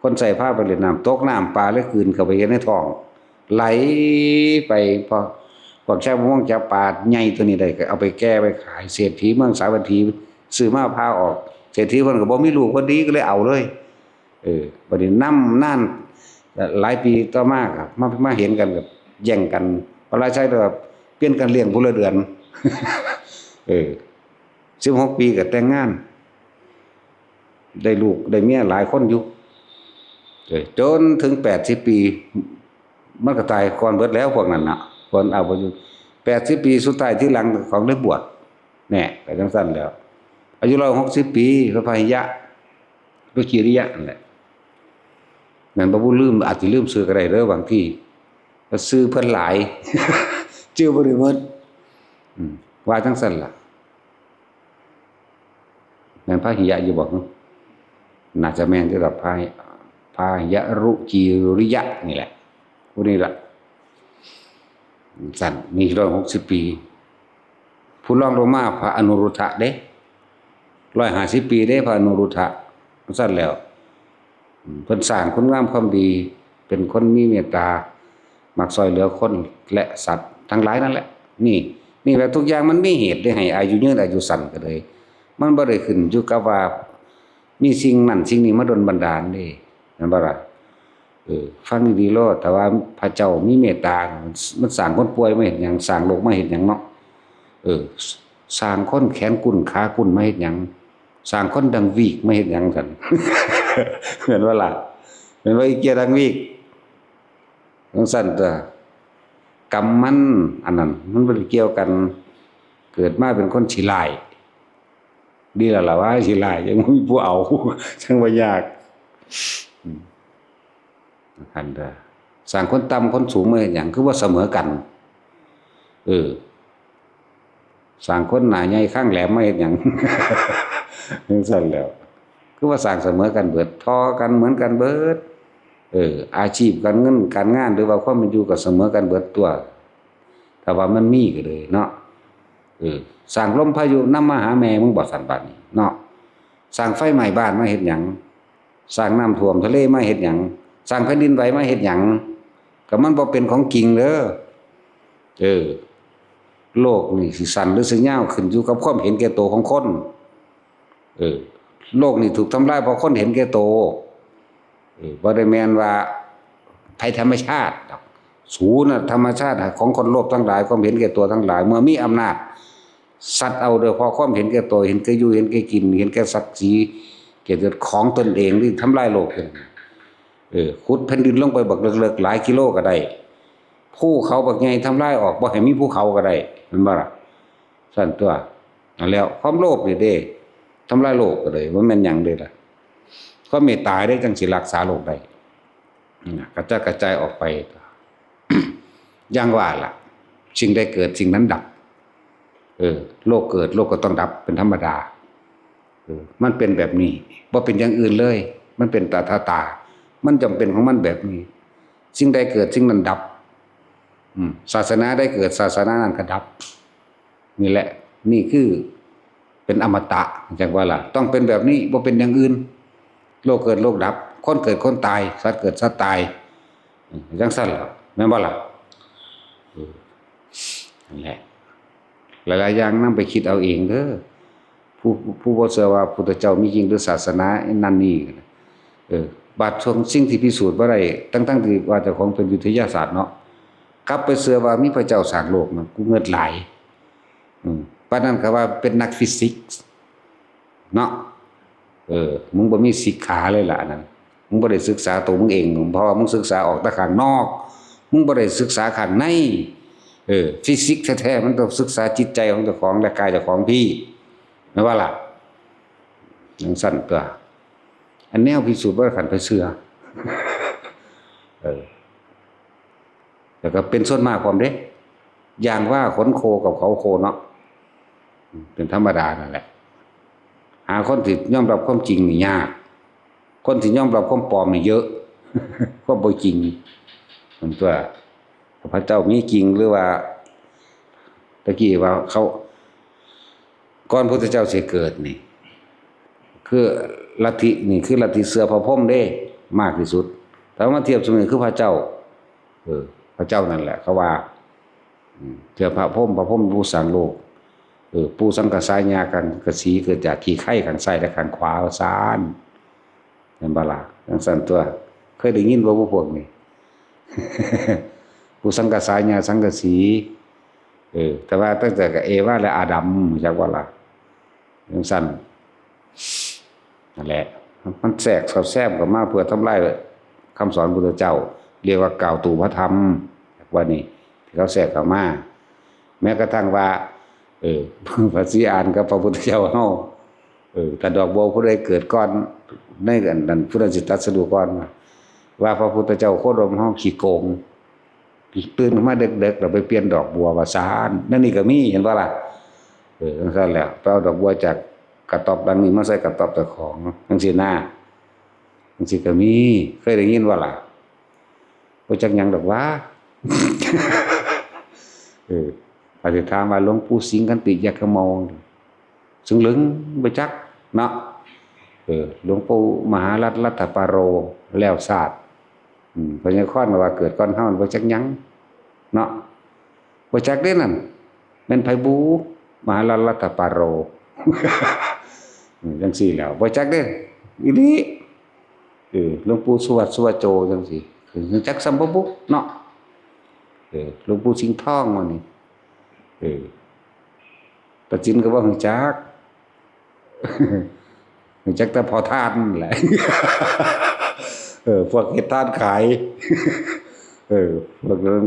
คนใช้พาไปเล่นน้ำ ตกน้ำ ปลาเลยกลืนเข้าไปในท้อง ไหลไป พอ พวกชาวประมงจับปลาใหญ่ตัวนี้ได้ ก็เอาไปแก่ไปขาย เศรษฐีเมืองสาวัตถี ซื้อมาพาออก เศรษฐีเพิ่นก็บ่มีลูกพอดี ก็เลยเอาเลย เออ บัดนี้นำนาน หลายปีต่อมาครับ มา มาเห็นกันก็แย่งกัน พระราชาก็เปลี่ยนกันเลี้ยงผู้ละเดือน เออ สิบหกปีก็แต่งงาน ได้ลูกได้เมียหลายคนอยู่ เออ จนถึงแปดสิบปี มันก็ตายก่อนเบิดแล้วพวกนั้นน่ะ เพิ่นเอาบ่อยู่ แปดสิบปีสุดท้ายที่หลังของได้บวช แน่ ก็จั่งซั่นแหล้ว อายุร้อยหกสิบปี พระพาหิยะ รุจิริยะนั่นแหละ แม่นบ่ ผู้ลืม อาจสิลืมชื่อก็ได้เด้อบางที ชื่อเพิ่นหลาย ชื่อบ่ได้หมด อืม ว่าจั่งซั่นล่ะ แม่นพาหิยะอยู่บ่ น่าจะแม่นที่ดอก พา พาหิยะ รุจิริยะนี่แหละ ผู้นี้ล่ะ ซั่น นี่ร้อยหกสิบปี ผู้รองลงมาพระอนุรุทธะเด้ ร้อยห้าสิบปีเด้ พระอนุรุทธะ ซั่นแหล้ว อืม เพิ่นสร้างคุณงามความดี เป็นคนมีเมตตา มักซ่อยเหลือคนและสัตว์ทั้งหลายนั่นแหละ นี่ นี่แหละ ทุกอย่างมันมีเหตุได้ให้อายุยืนอายุสั้นก็เลย มันบ่ได้ขึ้นอยู่กับว่ามีสิ่งนั้นสิ่งนี้มาดลบันดาลเด้ แม่นบ่ล่ะ เออ ฟังดีๆโลด ถ้าว่าพระเจ้ามีเมตตา มัน มันสร้างคนป่วยมาเฮ็ดหยัง สร้างโรคมาเฮ็ดหยังเนาะ เออ สร้างคนแขนกุนขากุนมาเฮ็ดหยัง สร้างคนดังวีกมาเฮ็ดหยังซั่น แม่นบ่ล่ะ แม่นบ่ อีเกียดังวีก จั่งซั่นตั๊ว กรรมมัน อันนั้น มันบ่ได้เกี่ยวกัน เกิดมาเป็นคนขี้ร้าย ดีแล้วล่ะว่าขี้ร้าย ยังบ่มีผู้เอา จั่งว่ายาก อืม อันเด้อ สร้างคนต่ำคนสูงมาเฮ็ดหยัง คือบ่เสมอกัน เออ สร้างคนหน้าใหญ่คางแหลมมาเฮ็ดหยัง จั่งซั่นแหล้ว คือว่าสร้างเสมอกันเบิด ท่อกันเหมือนกันเบิด เออ อาชีพการเงินการงาน หรือว่าความเป็นอยู่ก็เสมอกันเบิดตั๊ว ถ้าว่ามันมีก็เลยเนาะ เออ สร้างลมพายุนำมาหาแม่มึงบ่ ซั่นบาดนี้เนาะ สร้างไฟไหม้บ้านมาเฮ็ดหยัง สร้างน้ำท่วมทะเลมาเฮ็ดหยัง สร้างแผ่นดินไหวมาเฮ็ดหยัง ก็มันบ่เป็นของจริงเด้อ เออ โลกนี่สิสั้นหรือสิยาวขึ้นอยู่กับความเห็นแก่ตัวของคน เออ โลกนี่ถูกทำลายเพราะคนเห็นแก่ตัว เออ บ่ได้แม่นว่าภัยธรรมชาติดอก สูน่ะธรรมชาติของคนโลภทั้งหลาย ความเห็นแก่ตัวทั้งหลาย เมื่อมีอำนาจ สัตว์เอาโดยเพราะความเห็นแก่ตัว เห็นแก่อยู่ เห็นแก่กิน เห็นแก่ศักดิ์ศรี เกียรติยศของตนเองที่ทำลายโลก เออ ขุดแผ่นดินลงไปบักเลิกๆหลายกิโลก็ได้ ภูเขาบักใหญ่ทำลายออก บ่ให้มีภูเขาก็ได้ แม่นบ่ล่ะ ซั่นตั๊ว นั่นแหล้ว ความโลภนี่เด้ ทำลายโลกก็เลย บ่แม่นหยังเด้ล่ะ ความเมตตาเด้จั่งสิรักษาโลกได้ นะ กระจัดกระจายออกไป อย่างว่าล่ะ สิ่งใดเกิดสิ่งนั้นดับ เออ โลกเกิดโลกก็ต้องดับเป็นธรรมดา เออ มันเป็นแบบนี้ บ่เป็นอย่างอื่นเลย มันเป็นตถาตา มันจำเป็นของมันแบบนี้ สิ่งใดเกิดสิ่งนั้นดับ อืม ศาสนาใดเกิดศาสนานั้นก็ดับ นี่แหละ นี่คือเป็นอมตะ จั่งว่าล่ะ ต้องเป็นแบบนี้ บ่เป็นอย่างอื่น โลกเกิดโลกดับ คนเกิดคนตาย สัตว์เกิดสัตว์ตาย อืม จั่งซั่นล่ะ แม่นบ่ล่ะ เออ นั่นแหละ หลายๆอย่างนำไปคิดเอาเองเด้อ ผู้ ผู้บ่เชื่อว่าพุทธเจ้ามีจริงหรือศาสนานั่นนี่ เออ บาดช่วงสิ่งที่พิสูจน์บ่ได้ ทั้งๆที่ว่าเจ้าของเป็นวิทยาศาสตร์เนาะ กลับไปเชื่อว่ามีพระเจ้าสร้างโลกนะ กูเงิดหลาย อืม ปานนั้นก็ว่าเป็นนักฟิสิกส์เนาะ เออ มึงบ่มีสิกขาเลยล่ะอันนั้น มึงบ่ได้ศึกษาตัวมึงเอง เพราะว่ามึงศึกษาออกแต่ข้างนอก มึงบ่ได้ศึกษาข้างใน เออ ฟิสิกส์แท้ๆ มันต้องศึกษาจิตใจของเจ้าของและกายเจ้าของพี่ แม่นบ่ล่ะ จั่งซั่นตั๊ว อันแนวพิสูจน์บ่ได้ คันไปเชื่อ เออ แล้วก็เป็นส่วนมากพร้อมเด้ อย่างว่าขนโคกับเขาโคเนาะ เป็นธรรมดานั่นแหละ หาคนที่ยอมรับความจริงนี่ยาก คนที่ยอมรับความปลอมนี่เยอะ ความบ่จริง มันตั๊ว พระเจ้ามีจริงหรือว่า ตะกี้ว่าเขา ก่อนพุทธเจ้าสิเกิดนี่ คือลัทธินี่คือลัทธิเชื่อพระพรหมเด้ มากที่สุด แต่ว่ามาเทียบสมัยคือพระเจ้า เออ พระเจ้านั่นแหละเขาว่า อืม เชื่อพระพรหม พระพรหมผู้สร้างโลก เออ ปู่สังกะสายากังกะสีเกิดจากขี้ไคร้ข้างซ้ายและข้างขวา ว่าซั่น แม่นบ่ล่ะ จั่งซั่นตั๊ว เคยได้ยินบ่ พวกนี้ ปู่สังกะสายาสังกะสี เออ แต่ว่าตั้งแต่กับเอวาและอาดัม รู้จักบ่ล่ะ จั่งซั่น นั่นแหละ มันแทรกสอดแทรกเข้ามาเพื่อทำลายคำสอนพุทธเจ้า เรียกว่ากล่าวตู่พระธรรม ว่านี่ ที่เขาแทรกเข้ามา แม้กระทั่งว่า เออ พระศรีอานกับพระพุทธเจ้าเฮา เออ ถ้าดอกบัวผู้ใดเกิดก่อน ในอันนั้นผู้นั้นสิตรัสรู้ก่อน ว่าพระพุทธเจ้าโคดมเฮาขี้โกง ตื่นขึ้นมาเด็กๆ เราไปเปลี่ยนดอกบัวว่าซาน นั่นนี่ก็มี เห็นบ่ล่ะ เออ จั่งซั้นแหละ ไปเอาดอกบัวจากกระต๊อบหลังนี้มาใส่กระต๊อบเจ้าของ จั่งซี้นะ จั่งซี้ก็มี เคยได้ยินบ่ล่ะ บ่จักหยังดอกหว่า เออ อาจสิถามว่าหลวงปู่สิงห์ขันติยัคคเมา ซึ่งเหลิงบ่จักเนาะ เออ หลวงปู่มหารัตน์รัตตปาโร แล้วซาด อืม พญาคอนก็ว่าเกิดก่อนเฮา บ่จักหยังเนาะ บ่จักเด้นั่น แม่นไผบู มหารัตน์รัตตปาโร อืม จั่งซี้แหล้ว บ่จักเด้ อีหลี เออ หลวงปู่สุวัตสุวัจโจจั่งซี้ คือจักส่ำบ่บุเนาะ เออ หลวงปู่สิงห์ทองว่านี่ เออ ตาจินก็บ่ฮู้จัก ฮู้จักแต่พ่อทานนั่นแหละ เออ พวกเฮ็ดทานขาย เออ พวกนั้น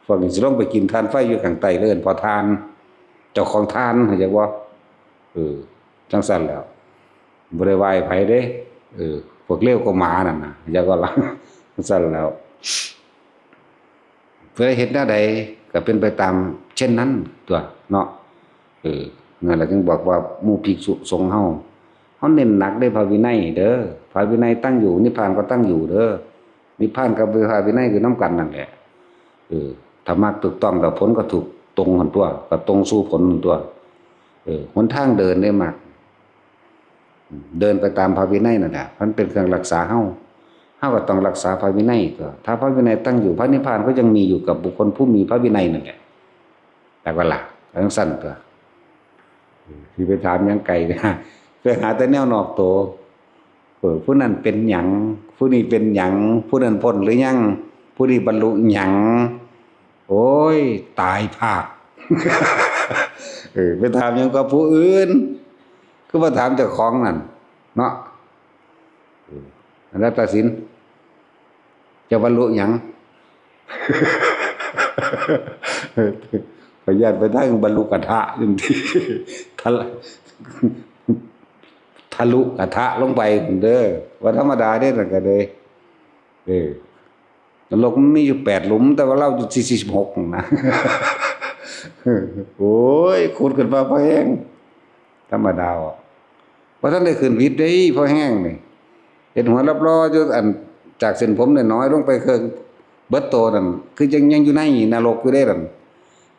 พวกนี้สิลงไปกินทานไฟอยู่ข้างใต้ เอิ้นพ่อทาน เจ้าของทาน เข้าใจบ่ เออ จั่งซั้นแหล้ว บ่ได้ว่าให้ไผเด้ เออ พวกเลวกว่าหมานั่นน่ะ เข้าใจบ่ล่ะ จั่งซั้นแหล้ว เพื่อเฮ็ดแนวใดก็เป็นไปตามเช่นนั้นตั๊วเนาะ เออ นั่นแหละจึงบอกว่าหมู่ภิกษุสงฆ์เฮา เฮาเน้นหนักเด้พระวินัยเด้อ พระวินัยตั้งอยู่ นิพพานก็ตั้งอยู่เด้อ นิพพานกับพระวินัยคือนำกันนั่นแหละ เออ ถ้ามักถูกต้องแล้วผลก็ถูกตรงหั้นตั๊ว ก็ตรงสู่ผลหั้นตั๊ว เออ หนทางเดินเด้มัก เดินไปตามพระวินัยนั่นแหละ มันเป็นเครื่องรักษาเฮา เฮาก็ต้องรักษาพระวินัยตั๊ว ถ้าพระวินัยตั้งอยู่ พระนิพพานก็ยังมีอยู่กับบุคคลผู้มีพระวินัยนั่นแหละ จักว่าล่ะ จั่งซั้นตั๊ว สิไปถามหยังไกล ไปหาแต่แนวนอกตัว เออ ผู้นั้นเป็นหยัง ผู้นี้เป็นหยัง ผู้นั้นพ้นหรือยัง ผู้นี้บรรลุหยัง โอ้ย ตายพาก เออ ไปถามหยังกับผู้อื่น คือมาถามเจ้าของนั่น เนาะ เออ อันนั้นตัดสิน จะบรรลุหยัง พยานไปทางบรรลุกะทะ ทันที ทะลุ ทะลุกะทะลงไปเด้อ ว่าธรรมดาเด้อนั่นก็เลย เออ นรกมันมีอยู่แปดหลุม แต่ว่าเราอยู่ที่สี่สิบหกนะ โอ้ย ขุดขึ้นมาพอแห้ง ธรรมดาอ่ะ บ่ทันได้ขึ้นวิทย์เด้ พอแห้งนี่ เห็นหัวรอบๆอยู่ อัน จากเส้นผมน้อยๆลงไปเคิ่ง เบิดโตนั่น คือยัง ยังอยู่ในนรกอยู่เด้นั่น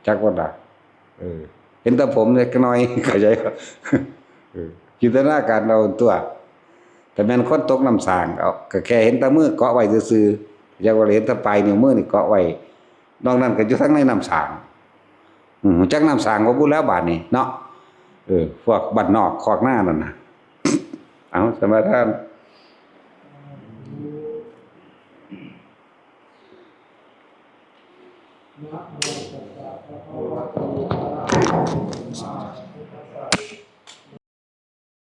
จักว่าล่ะ เออ เห็นแต่ผมเล็กน้อย เข้าใจบ่ เออ จินตนาการเอาตั๊ว แต่แม่นคนตกน้ำสร้าง เอา ก็แค่เห็นแต่มือเกาะไว้ซื่อๆ จักว่าเห็นแต่ปลายนิ้วมือนี่เกาะไว้ นอกนั้นก็อยู่ทางในน้ำสร้าง อืม จักน้ำสร้างบ่บุแล้วบาดนี้เนาะ เออ พวกบ้านนอกคอกนานั่นน่ะ เอา สมาทาน